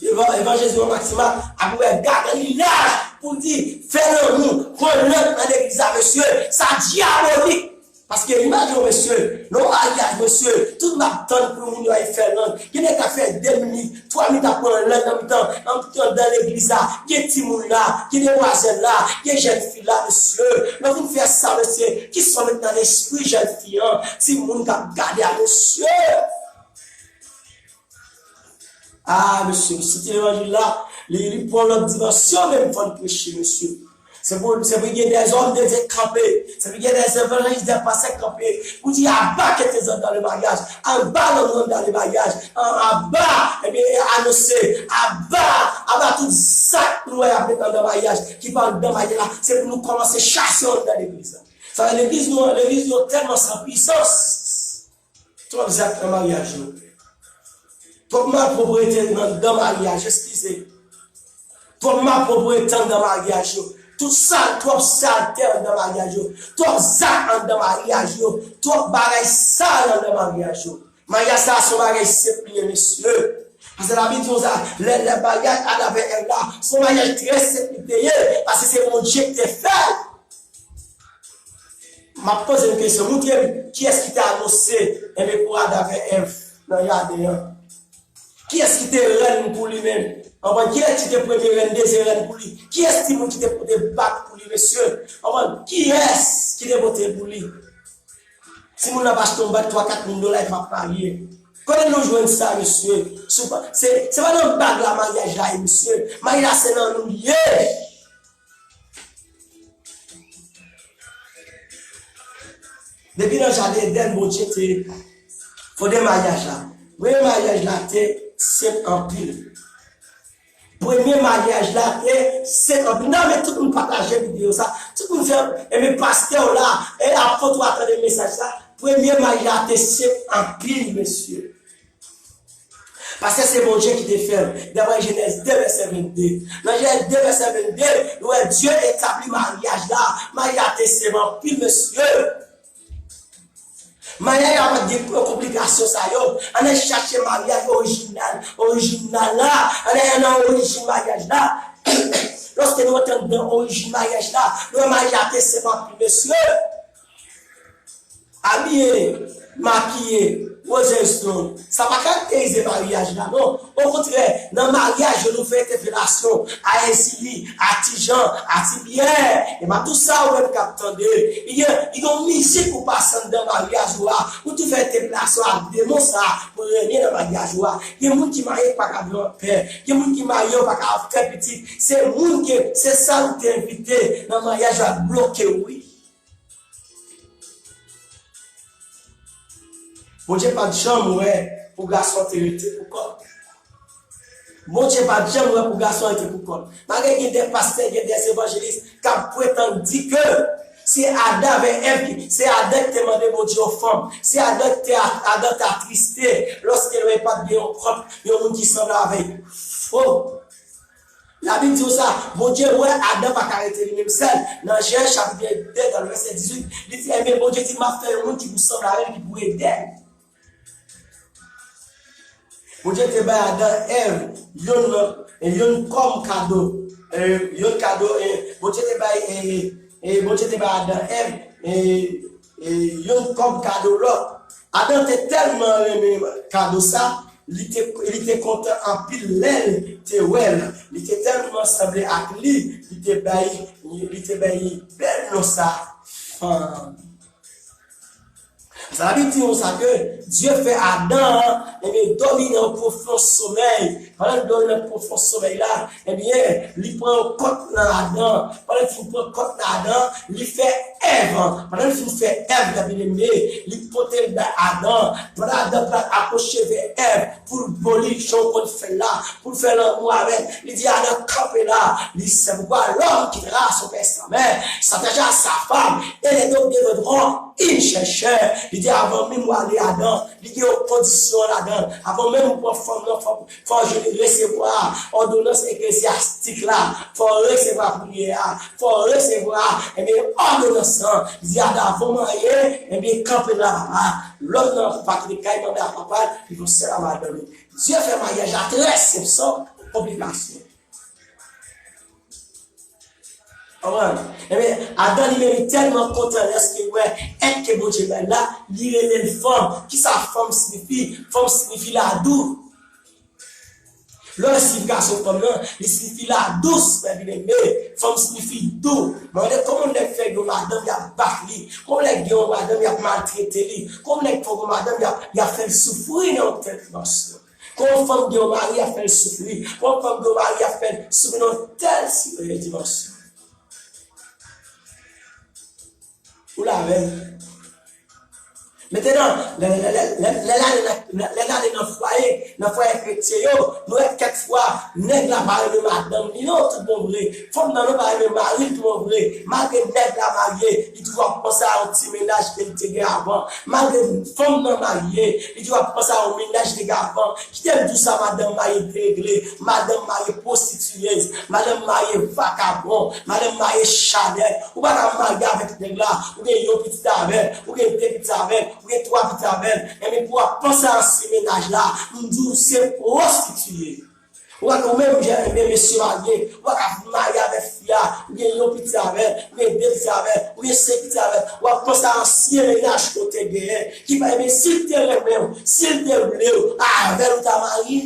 Evan-, evanjeliz Maxima ap ouvè gagay li laj pou l di, fè lanmou, pran lang nan legliz la, mesye, sa dyabolik. Paske imajine w, mesye, nan yon maryaj, mesye, tout m ap tann pou moun yo al fè lang. Gen nèg k ap fè de minit, twa minit ap pran lang nan mitan, nan mitan, anndan legliz la. Gen timoun la, gen demwazèl la, gen jèn fi la, mesye. Lè w fin fè sa, mesye, kisa w met nan lespri jèn fi an, timoun k ap gade a, mesye? Ah, mesye, mesye, ti levanjil la, li, li pran lòt dimansyon, menm fò n preche, mesye. Se pou, se pou gen dèzòm de Dye kanpe, se pou gen dèzevanjelis, dèpastè kanpe, pou di, aba ketezòd dans le mariage, aba lanmou dans le mariage, aba, ebyen, anonse, aba, aba tout zak nou wè y ap met anndan maryaj, ki pa anndan maryaj la, se pou nou kòmanse chase yo anndan legliz la. Sa vle legliz nou, legliz nou tèlman san pwisans. Twòp zak nan maryaj yo. Twòp malpwoprete anndan maryaj, eskize. Twòp malpwoprete anndan maryaj yo. Tout sal, twòp salte anndan maryaj yo. Twòp zak anndan maryaj yo. Twòp bagay sal anndan maryaj yo. Maryaj sa a se yon bagay senp li ye, mesye. Paske Labib di nou sa, lè, lè maryaj Adan avèk Èv la, se yon maryaj trè senp li te ye, paske se Bondye ki te fè l. M ap poze yon kesyon. Montre m kiyès ki te anonse, enben, pou Adan avèk Èv nan jaden an. Kiyès ki te rèn pou li menm? Konprann? Kiyès ki te premye rèn, dezyèm rèn pou li? Kiyès timoun ki te pote bak pou li, mesye? Konprann? Kiyès ki te pote l pou li? Timoun nan pa achte yon bak twa, kat mil dola, epi ap marye. Kote nou jwenn sa, mesye? Sou pa-, se, se pa nan bag la maryaj la ye, mesye. Maryaj la se nan nou li ye. Depi nan jaden Edenn, Bondye te fonde maryaj la. Premye maryaj la te senp anpil. Premye maryaj la te senp anpil. Nan men tout moun pataje videyo sa. Tout moun fè, enben pastè w la, e ap foto a tande mesaj sa. Premye maryaj la te senp anpil, mesye. Paske se Bondye ki te fè l. Daprè Jenèz de vèsè vennde. Nan Jenèz de vèsè vennde, nou wè Dye etabli maryaj la. Maryaj la te senp anpil, mesye. Maryaj la pa t gen konplikasyon sa yo. Ann al chache maryaj orijinal, orijinal la. Ann al nan orijin maryaj la. Lòske nou antre anndan orijin maryaj la, nou wè maryaj la te senp anpil, mesye. Abiye, makiye, Rosenstone, sa pa karakterize maryaj la, non. Okontrè, nan maryaj yo, nou fè entèpelasyon a Èzili, a Ti Jan, a Ti Pyè. E m ap di w sa, ou menm k ap tande. Li gen, li gen yon mizik ou pase anndan maryaj ou a, ou tou fè entèpelasyon ak demon sa a pou renye nan maryaj ou a. Gen moun ki marye ki pa ka viv anpè. Gen moun ki marye yo pa ka fè pitit. Se moun ke, se sa ou te envite nan maryaj la k bloke w, wi. Bondye pa t janm wè pou gason te rete pou kò l. Bondye pa t janm wè pou gason rete pou kò l. Malgre gen de pastè, gen de evanjelis k ap pretann di ke se Adan avèk Èv ki, se Adan ki te mande Bondye yon fanm, se Adan ki te, Adan te atriste lòske l wè pa t gen yon kòp, yon moun ki sanble avè l. Fo. Labib di w sa, Bondye wè Adan pa ka rete li menm sèl. Nan Jenèz chapit de, nan vèsè dizuit, li di, enben, Bondye di, m ap fè yon moun ki pou sanble avè l, ki pou ede l. Bondye te bay Adan Èv yonn, yonn kòm kado. E, yonn kado, e, Bondye te bay, e, e, Bondye te bay Adan Èv, e, e, yonn kòm kado lòt. Adan te tèlman renmen kado sa, li te, li te kontan anpil lè l te wè l. Li te tèlman sanble ak li, li te bay, li te bay bèl non sa, fanm. Sa Labib di nou sa ke Dye fè Adan, ebyen, dòmi nan yon pwofon somèy. Pandan l dòmi nan pwofon somèy la, ebyen, li pran yon kòt nan Adan. Pandan l fin pran kòt nan Adan, li fè Èv. Pandan l fin fè Èv, byeneme, li pote l bay Adan. Pandan Adan pral apwoche vè Èv, pou l bo li, jan w konn fè l la, pou l fè lanmou avè l. Li di Adan kanpe la, li se pourquoi l'homme quittera son père et sa mère, s'attachera à sa femme, et les deux deviendront une seule chair. Li di avan menm w ale Adan, li gen yon kondisyon ladan l. Avan menm ou pran fanm nan, fò, fò w resevwa òdonans eklezyastik la, fò w resevwa priyè a, fò w resevwa, ebyen, òdonans lan. Li di Adan avan w marye, ebyen, kanpe la papa. Lòm nan pa kite kay manman ak papa l, li fè sèl a madanm li. Dye fè maryaj la trè senp, san konplikasyon. Konprann? Ebyen, Adan li menm li tèlman kontan lèske li wè èd ke Bondye bay la, li rele l fanm. Kisa fanm siyifi? Fanm siyifi ladou. Lè w wè siyifikasion fanm nan, li siyifi ladous, men byeneme, fanm siyifi dou. Mande kòman nèg fè gen yon madanm y ap bat li, kòman nèg gen yon madanm y ap maltrete li, kòman nèg fè gen yon madanm y ap, y ap fè l soufri nan yon tèl dimansyon. Kòman fanm gen yon mari y ap fè l soufri, kòman fanm gen yon mari y ap fè l soufri nan yon tèl si-, dimansyon. Ou la menm. Mentenan, lè, lè, lè, lè, lè, lè n ale nan, lè, lè n ale nan fwaye, nan fwaye kretyen yo, nou wè kèk fwa, nèg la pa renmen madanm li non, tout bon vre. Fanm nan non pa renmen mari l, tout bon vre. Malgre nèg la marye, li toujou ap panse a yon ti mennaj ke li te gen avan. Malgre fanm nan marye, li toujou ap panse a yon mennaj li te gen avan. Kite m di w sa, madanm marye deregle, madanm marye pwostitiyez, madanm marye vakabon, madanm marye chanèl. Ou pa ka marye avèk nèg la, ou gen yon pitit avè l, ou gen de pitit avè l, ou gen twa pitit avè l, enben pou w ap panse a ansyen mennaj la, m di w se pwostitiye. Ou pa ka, ou menm, jan, enben mesye marye, ou pa ka marye avèk fi a, ou gen yon pitit avè l, ou gen de pitit avè l, ou gen senk pitit avè l, w ap panse a ansyen mennaj ke w te genyen, ki pa, enben si l te renmen w, si l te vle w, avè l ou ta marye.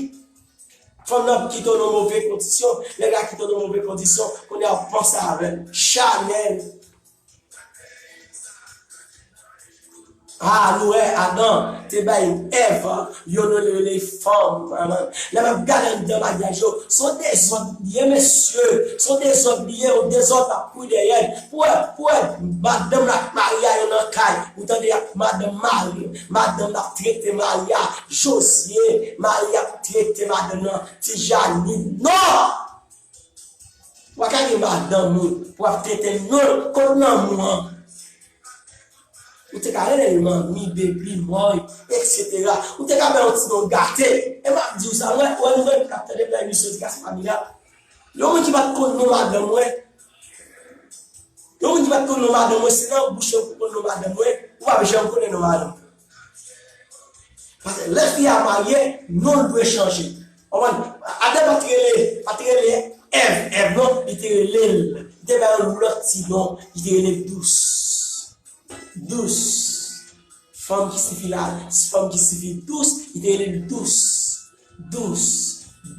Fanm nan kite w nan move kondisyon, nèg la kite w nan move kondisyon, kounye a w panse avè l. Chanèl. Ah, nou wè Adan te bay Èv yon non li rele fanm. Lè m ap gade anndan maryaj yo, se yon dezòd li ye, mesye. Se yon dezòd li ye, yon dezòd l ap kouri dèyè l. Pou wè, pou wè madanm l ap marye a yo nan kay. Ou tande y ap madanm mari, madanm l ap trete mari a Jozye, mari ap trete madanm nan Tijani. Non! Ou pa ka gen madanm ou, pou ap trete l non, kot lanmou an? Ou te ka rele l manmi, baby, mòy, etsetera. Ou te ka bay yon ti non gate. E m ap di w sa, mwen, wè nou menm k ap tande m nan emisyon Dikasyon Familial. Yon moun ki pa t konn non madanm mwen, yon moun ki pa t konn non madanm mwen, se nan bouch yo pou konn non madanm mwen, ou p ap janm konnen non madanm mwen. Paske lè fi a marye, non l dwe chanje. Konprann? Adan pa t rele, pa t rele Èv, Èv non, li te rele l. Li te bay yon lòt ti non, li te rele l Dous. Dous. Fanm ki sifi la, fanm ki sifi dous, li te rele l Dous. Dous.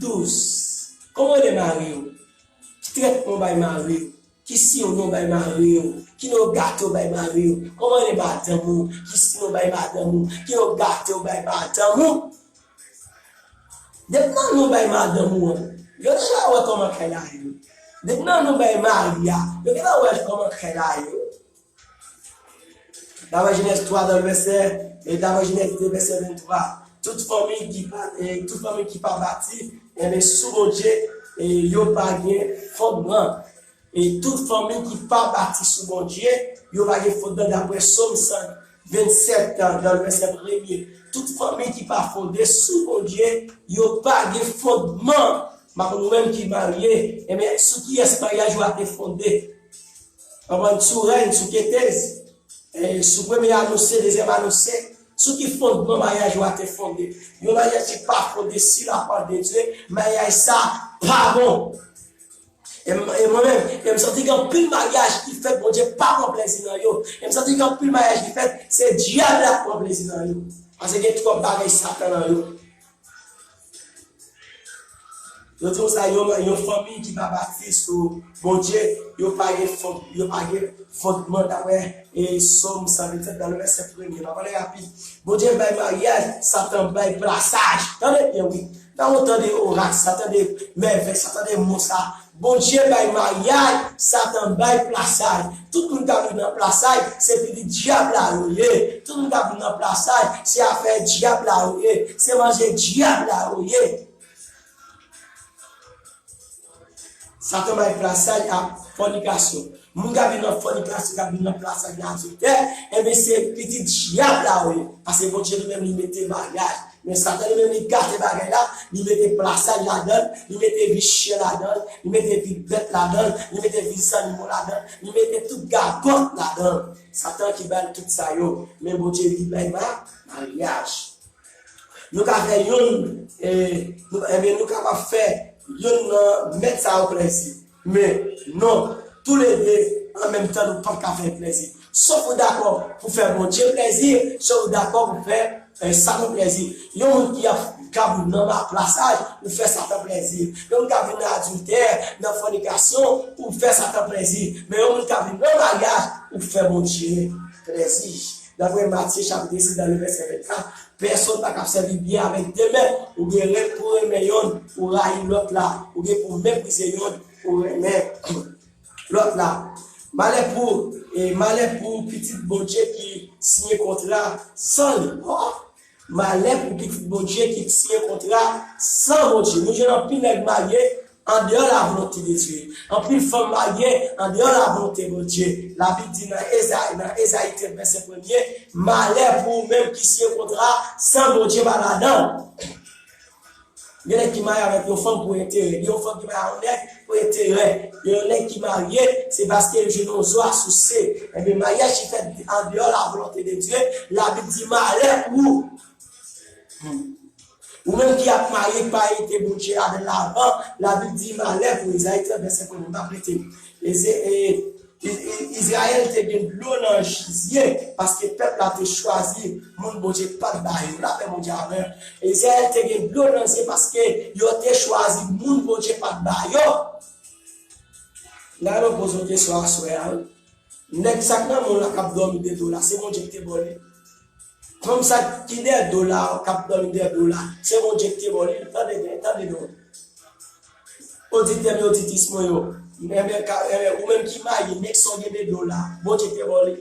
Dous. Kòman w rele mari w? Ki trètman w bay mari w? Ki sinon w bay mari w? Ki non gate w bay mari w? Kòman rele madanm ou? Ki sinon w bay madanm ou? Ki non gate w bay madanm ou? Depi nan non w bay madanm ou an, yo deja wè kòman kay la ye. Depi nan non w bay mari a, yo gentan wè kòman kay la ye. Daprè Jenèz twa, nan vèsè, e daprè Jenèz de, vèsè venntwa, tout fanmi ki pa, e tout fanmi ki pa bati, enben, sou Bondye, e yo pa gen fondman. E tout fanmi ki pa bati sou Bondye, yo pa gen fondman, daprè Sòm san vennsèt, nan vèsè premye. Tout fanmi ki pa fonde sou Bondye, yo pa gen fondman. M ap ou menm ki marye, enben, sou kiyès maryaj ou a te fonde? Konprann, sou rèn, sou ketez, e, sou premye anonse, dezyèm anonse, sou ki fondman maryaj ou a te fonde? Yon maryaj ki pa fonde sou lapawòl de Dye, maryaj sa pa bon. E m, e mwen menm, e m santi gen anpil maryaj ki fèt, Bondye pa pran plezi nan yo. E m santi gen anpil maryaj ki fèt, se dyab la k pran plezi nan yo. Paske gen twòp bagay Satan nan yo. Yo di konsa, yon, yon fanmi ki pa bati sou Bondye, yo pa gen fon-, yo pa gen fondman, daprè, e, Sòm san vennsenk, nan le vèsè premye. M ap pale rapid. Bondye bay maryaj, Satan bay plasaj. Tande byen, wi. Nan ou tande orak sa, tande mèvèy sa, tande mo sa. Bondye bay maryaj, Satan bay plasaj. Tout moun k ap viv nan plasaj, se pitit dyab la yo ye. Tout moun k ap viv nan plasaj, se afè dyab la yo ye. Se manje dyab la yo ye. Satan bay plasaj a fònikasyon. Moun k ap viv nan fònikasyon, k ap viv nan plasaj, nan adiltè, enben, se pitit dyab la yo ye. Paske Bondye li menm li mete maryaj. Men Satan li menm li gate bagay la, li mete plasaj ladan l, li mete vi chen ladan l, li mete vi bèt ladan l, li mete vi zannimo ladan l, li mete tout gagòt ladan l. Satan ki bay tout sa yo, men Bondye li bay ma-, maryaj. Nou ka fè youn, e, nou, ebyen, nou kapab fè youn nan mèt sa yo plèzi. Men, non, toulede an menm tan, nou p ap ka fè plèzi. Sòf ou dakò pou fè Bondye plèzi, sòf ou dakò pou fè, e, Satan plèzi. Yon moun ki ap, k ap nan ma-, plasaj, ou fè Satan plèzi. Yon moun k ap vin nan adiltè, nan fònikasyon, ou fè Satan plèzi. Men yon moun k ap vin nan maryaj, ou fè Bondye plèzi. Daprè Matye chapit sis, nan le vèsè vennkat, pèsonn pa kab sèvi byen avèk de mèt. Ou gen ren pou renmen yonn, ou rayi lòt la. Ou gen pou meprize yonn, ou renmen lòt la. Malè pou, e, malè pou pitit Bondye ki siyen kontra san li. Oh! Malè pou pitit Bondye ki siyen kontra san Bondye. Nou jwenn anpil nèg marye andeyò la volonte de Dye. Anpil fanm marye andeyò la volonte Bondye. Labib di nan Ezayi, nan Ezayi trant vèsè premye, malè pou ou menm ki siyen kontra san Bondye pa ladan. Gen nèg ki marye avèk yon fanm pou enterè. Gen yon fanm ki marye avèk yon nèg pou enterè. Gen yon nèg ki marye, se paske l jwenn yon zo a souse. Ebyen, maryaj ki fèt andeyò la volonte de Dye, Labib di malè pou ou. Hmm. Ou menm ki ap marye, ki pa rete Bondye avè l avan, Labib di malè pou Izayi trant vèsè premye, m p ap rete. E se, e, I-, I-, Izrayèl te gen dlo nan zye, paske pèp la te chwazi moun Bondye pa t ba yo. Lapè Bondye avè w. Izrayèl te gen dlo nan zye paske yo te chwazi moun Bondye pa t ba yo. N a repoze yon kesyon aswè a, wi. Nèg sa k nan men w la k ap dòmi de do la, se Bondye ki te ba w li? Fanm sa ki dèyè do la, k ap dòmi dèyè do la, se Bondye ki te ba w li? Tande byen, tande non. Oditè m yo, oditris mwen yo. Enben, ka, enben, ou menm ki marye, nèg sa w gen de do la, Bondye ki te ba w li?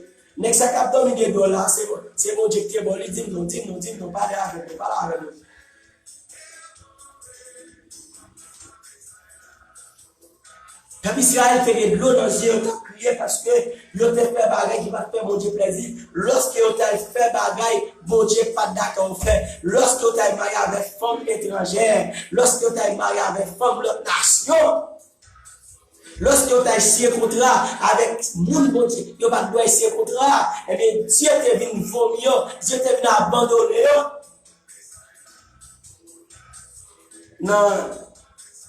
Nèg sa k ap dòmi de do la, se, se Bondye ki te ba w li? Di m non, di m non, di m non, pale avè m non, pale avè m non. Pèp Izrayèl te gen dlo nan zye yo, t ap kriye paske yo te fè bagay ki pa t fè Bondye plèzi. Lòske yo t al fè bagay Bondye pa t dakò yo fè, lòske yo t al marye avèk fanm etranjè, lòske yo t al marye avèk fanm lòt nasyon, lòske yo t al siyen kontra avèk moun Bondye yo pa t dwe siyen kontra, ebyen, Dye te vin vomi yo, Dye te vin abandone yo. Nan,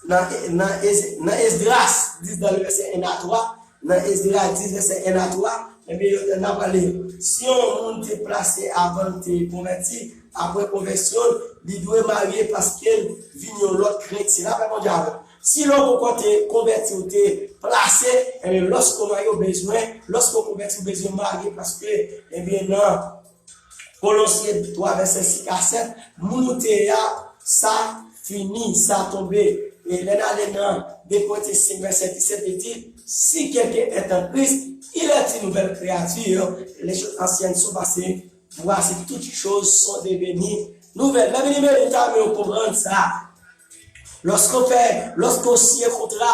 nan, nan Ez-, nan Esdras dis, nan vèsè en a twa, nan Esdras dis, vèsè en a twa, ebyen, yo te nan pale, si yon moun te plase avan l te konvèti, apre konvèsyon l, li dwe marye paske l vin yon lòt kretyen. Lapè Bondye avè w. Si lè w poko te konvèti, ou te plase, ebyen, lòske w marye, w bezwen, lòske w konvèti, w bezwen marye paske, ebyen, nan Kolosyen twa, vèsè senk a sèt, moun ou te ye a, sa fini, sa tonbe. E lè n ale nan de Korentyen senk, vèsè disèt, li di, si quelqu'un est en Christ, il est une nouvelle créature. Les choses anciennes sont passées, voici toutes choses sont devenues nouvelles. Mèm li merite a, men w konprann sa. Lòske w fè, lòske w siyen kontra,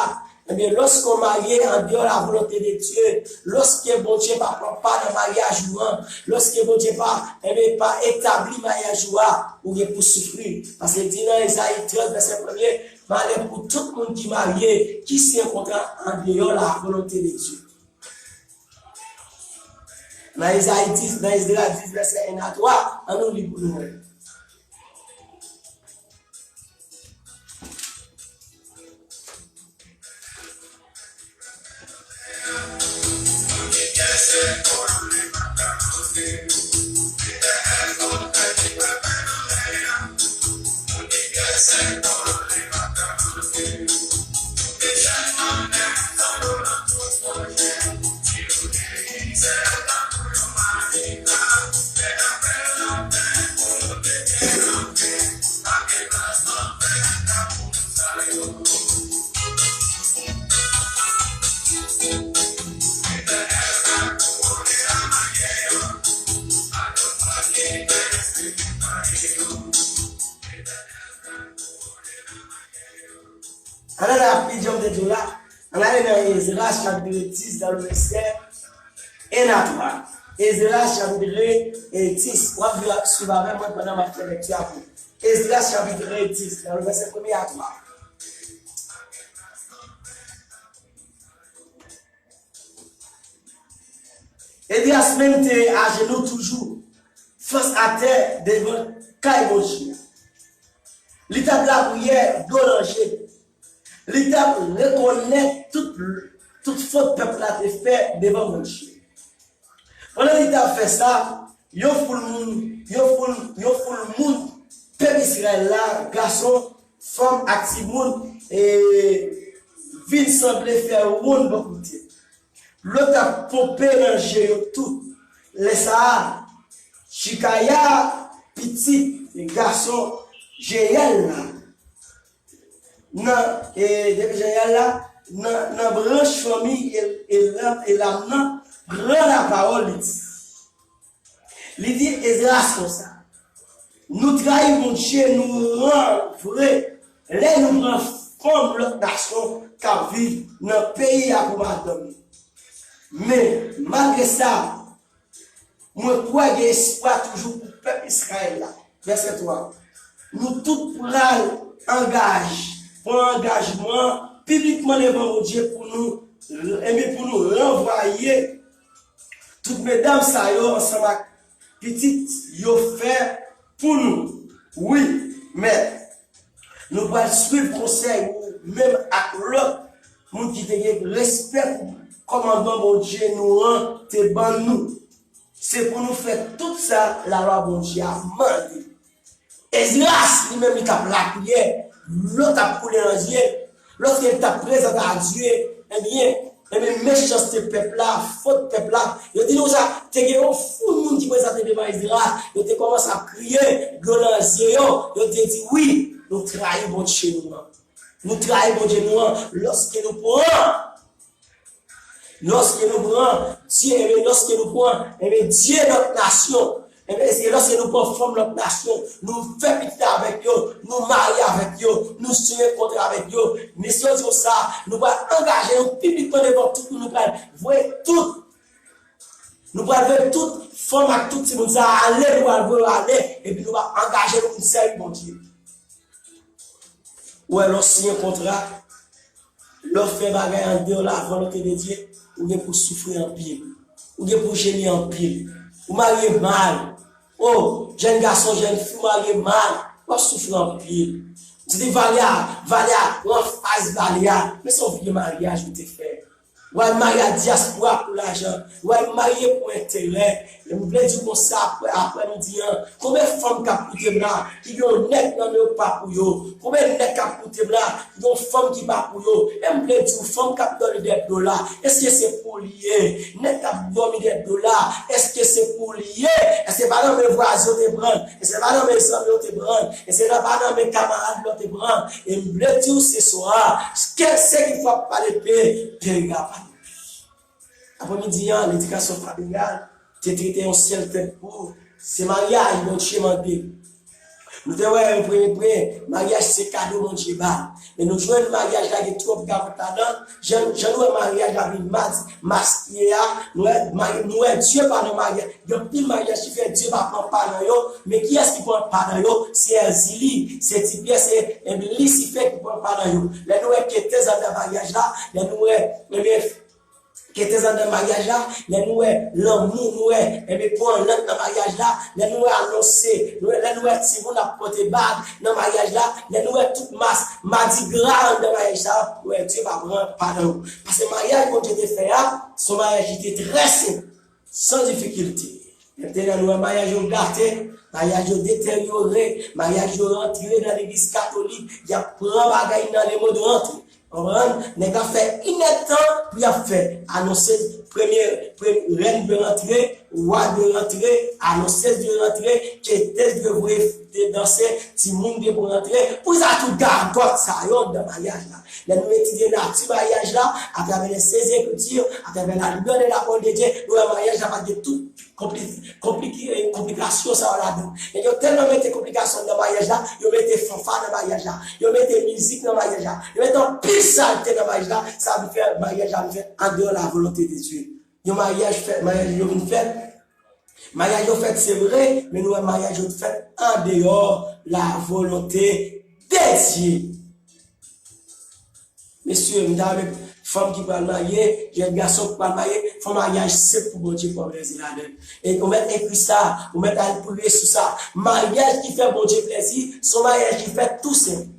ebyen, lòske w marye andeyò la volonte de Dye, lòske Bondye pa pran pa nan maryaj ou an, lòske Bondye pa, ebyen, pa etabli maryaj ou a, ou gen pou soufri. Paske di nan Ezayi trant, vèsè premye, malè pou tout moun ki marye, ki siyen kontra andeyò la volonte de Dye. Nan Ezayi dis, nan Esdras dis, vèsè en a twa, ann nou li pou nou wè. Ann ale rapid, jan m te di w la, ann ale nan Ezra chapit dis dans le vèsè en a twa. Ezra chapit dis, w ap viv ap swiv avè mwen pandan m ap fè lekti a pou ou. Ezra chapit dis dans le vèsè premye a twa. Esdras menm te ajenou toujou, fas atè devan kay Bondye a. Li t ap lapriyè, dlo nan je. Li t ap rekonèt tout, tout fot pèp la te fè devan Bondye. Pandan li t ap fè sa, yon foul moun, yon foul, yon foul moun pèp Izrayèl la, gason, fanm ak timoun, e, vin sanble fè wonn bò kote l. Dlo t ap ponpe nan je yo tout. Lè sa a, Chikaya, pitit gason Jeyèl la, nan, e, depi Jeyèl la, nan, nan branch fanmi El-, Elam, Elam nan, pran lapawòl, li di, li di Esdras konsa, nou trayi Bondye nou an vre lè nou pran fanm lòt nasyon k ap viv nan peyi a pou madanm nou. Men, malgre sa, mwen kwè gen espwa toujou pou pèp Izrayèl la. Vèsè twa. Nou tout pral angaj, pran angajman piblikman devan Bondye pou nou, enben pou nou ranvwaye tout medam sa yo ansanm ak pitit yo fè pou nou. Wi, men nou pral swiv konsèy ou menm ak lòt moun ki te gen respè pou kòmandman Bondye nou an te ban nou. Se pou nou fè tout sa lalwa Bondye a mande. Esdras, li menm, li t ap lapriyè, dlo t ap koule nan je l. Lòske li t ap prezante a Dye, ebyen, ebyen, mechanste pèp la, fot pèp la, yo di nou sa, te gen yon foul moun ki prezante devan Esdras, yo te kòmanse ap kriye, dlo nan je yo, yo te di, wi, nou trayi Bondye nou an. Nou trayi Bondye nou an, lòske nou pran Lòske nou pran Dye, ebyen, lòske nou pran, ebyen, Dye lòt nasyon, ebyen, se lòske nou pran fanm lòt nasyon, nou fè pitit avèk yo, nou marye avèk yo, nou siyen kontra avèk yo, mesye yo di konsa, nou pral angaje nou piblikman devan tout moun, nou pral voye tout, nou pral voye tout fanm ak tout timoun sa a ale, nou pral voye yo ale, epi nou pral angaje nou pou n sèvi Bondye. Ou wè, lè w siyen kontra, lè w fè bagay andeyò lavolonte de Dye, ou gen pou w soufri anpil. Ou gen pou w jemi anpil. Ou marye mal. O, jèn gason, jèn fi, ou marye mal. W ap soufri anpil. M santi valè a, valè a pran faz valè a. Men se yon vye maryaj ou te fè. W al marye ak dyaspora pou lajan. W al marye pou enterè. E m vle di w konsa, apre, aprè midi an, konbyen fanm k ap koute m la, ki gen yon nèg nan men yo k pa pou yo? Konbyen nèg k ap koute m la, ki gen yon fanm ki pa pou yo? E m vle di w, fanm k ap dòmi dèyè dlo la, èske se pou li ye? Nèg k ap dòmi dèyè dlo la, èske se pou li ye? Èske pa nan men vwazen yo te pran l? Èske pa nan men zanmi yo te pran l? Èske pa nan men kamarad yo te pran l? E m vle di w se swa, ke se ki fwa pale pe, pe pa pale. Aprè midi an, ledikasyon familial te trete yon sèl tèm pou se maryaj Bondye mande. Nou te wè yon premye pwen, maryaj se kado Bondye ba. Men nou jwenn maryaj la gen twòp gagòt ladan. Jan, jan nou wè maryaj la vin mas, maskiye a, nou wè, mari-, nou wè Dye pa nan maryaj. Gen anpil maryaj ki fèt, Dye pa pran pa nan yo. Men kiyès ki pran pa nan yo? Se Èzili, se Ti Pyè, se, enben, Lisifè ki pran pa nan yo. Lè nou wè ketèz anndan maryaj la, lè nou wè, enben, ketèz anndan maryaj la, lè nou wè lanmou, nou wè, enben, pran lang nan maryaj la, lè nou wè anonse, nou wè, lè nou wè timoun ap pote bag nan maryaj la, lè nou wè tout mas, madigra anndan maryaj la, nou wè Dye pa pran pa nan yo. Paske maryaj Bondye te fè a, se yon maryaj ki te trè senp, san difikilte. Mentnan nou wè maryaj yo gate, maryaj yo deteryore, maryaj yo rantre nan legliz katolik, y ap pran bagay nan le mond rantre. Konprann? Nèg la fè inèdtan pou y ap fè anonse premye, premye rèn dwe rantre, Wa dwe rantre, anonsyez dwe rantre, ketez dwe voye te danse, timoun dwe pou rantre. Poukisa tout gagòt sa yo anndan maryaj la? Lè nou etidye nati maryaj la, atravè lè sez ekriti, atravè la limyè de la pawòl de Dye, nou wè maryaj la pa gen tout konpli-, konplike-, konplikasyon sa yo ladan. Nèg yo tèlman mete konplikasyon nan maryaj la, yo mete fanfa nan maryaj la, yo mete mizik nan maryaj la, yo mete anpil salte nan maryaj la, sa vin fè maryaj la vin fèt andeyò la volonte de Dye. Yon maryaj fèt, maryaj yo vin fèt. Maryaj yo fèt, se vre, men nou wè maryaj yo fèt andeyò la volonte de Dye. Mesye, m ta renmen fanm ki pral marye, jèn gason ki pral marye, fè maryaj senp pou Bondye pran plezi ladan l. E ou mèt ekri sa, ou mèt al priye sou sa. Maryaj ki fè Bondye plezi, se yon maryaj ki fèt tou senp.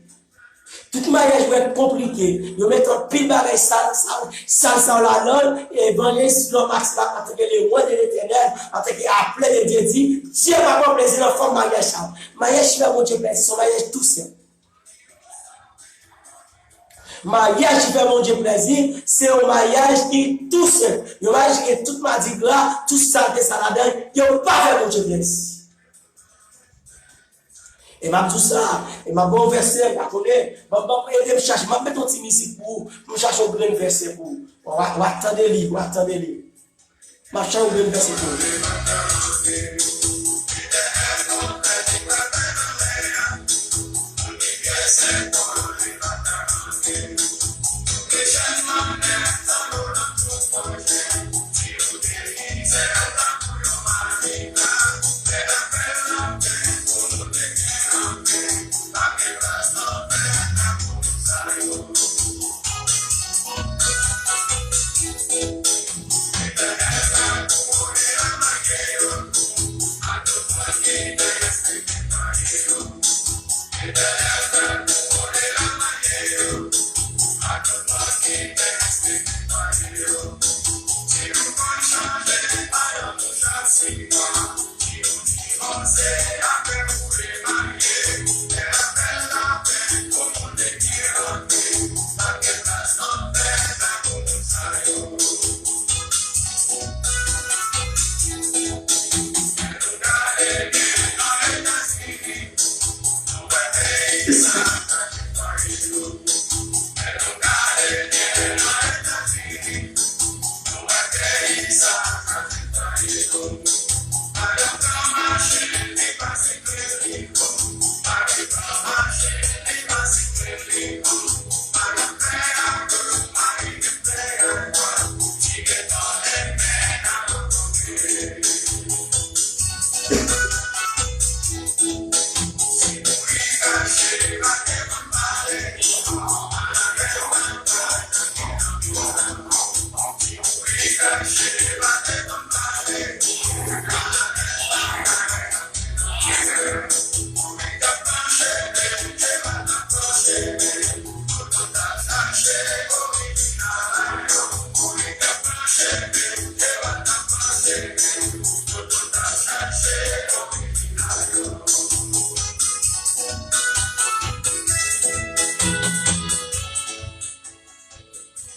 Tout maryaj yo konplike. Yo met anpil bagay sal, sal, sal, sal ladan l. Evanjelis Lòm Max la, antanke le roi de l'Éternel, antanke aple de Dye, di, Dye pa pran plezi nan fòm maryaj sa. Maryaj ki fè Bondye plezi, se yon maryaj tou senp. Maryaj ki fè Bondye plezi, se yon maryaj ki tou senp. Yon maryaj ki gen tout madigra, tout salte sa ladan l, yo pa fè Bondye plezi. E m ap di w sa, e m ap ba w vèsè, pa konnen. Ban m, ban m ede m chache, m ap met yon ti mizik pou ou, pou m chache yon grenn vèsè pou ou. W a, w a tande li, w a tande li. M ap chache yon grenn vèsè pou ou.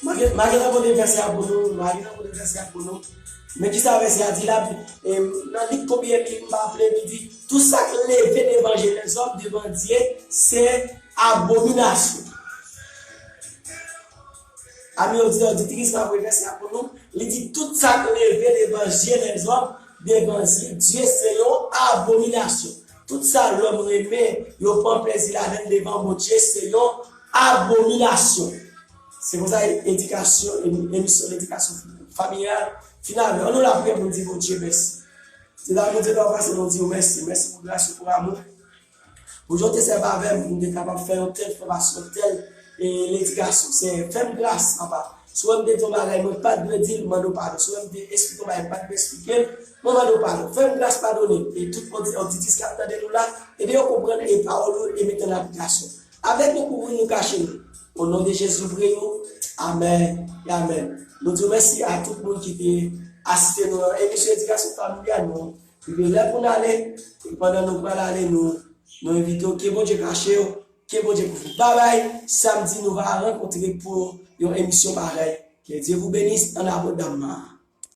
M a gen, m a gentan pote vèsè a pou nou, m a gentan pote vèsè a pou nou. Men kisa vèsè a di la, e, nan Lik konbyen li, m pa aple, li di, tout sa k leve devan je lèzòm, devan Dye, se abominasyon. Ami oditè, oditris, m ap revèse a pou nou. Li di, tout sa k leve devan je lèzòm, devan zye Dye, se yon abominasyon. Tout sa lòm renmen, yo pran plezi ladan l devan Bondye, se yon abominasyon. Se konsa edikasyon, emisyon ledikasyon familyal fin avè. Ann nou lapriyè pou n di Bondye mèsi. Se la Bondye nou pase, nou di w mèsi. Mèsi pou gras ou, pou amou. Pou jan w te sèvi avè m, m te kapab fè yon tèl fòmasyon, tèl, e, ledikasyon. Se fè m gras, papa. Si w wè m te di yon bagay, mwen pa t dwe di l, mande w padon. Si w wè m te esplike yon bagay, m pa t dwe esplike l, mwen mande w padon. Fè m gras, padone m. E tout oditris k ap tande nou la, ede yo konprann e pawòl ou e mete an aplikasyon. Avèk nou kouvri nou, kache nou. O non de Jezi, nou priye w. Amèn e amèn. Nou di w mèsi a tout moun ki te asiste nou nan emisyon edikasyon familyal nou. Epi lè pou n ale, e pandan nou pral ale, nou, nou envite w, ke Bondye kache w, ke Bondye kouvri w. Babay, samdi nou va rankontre pou yon emisyon parèy. Que Dieu vous bénisse en abondamment.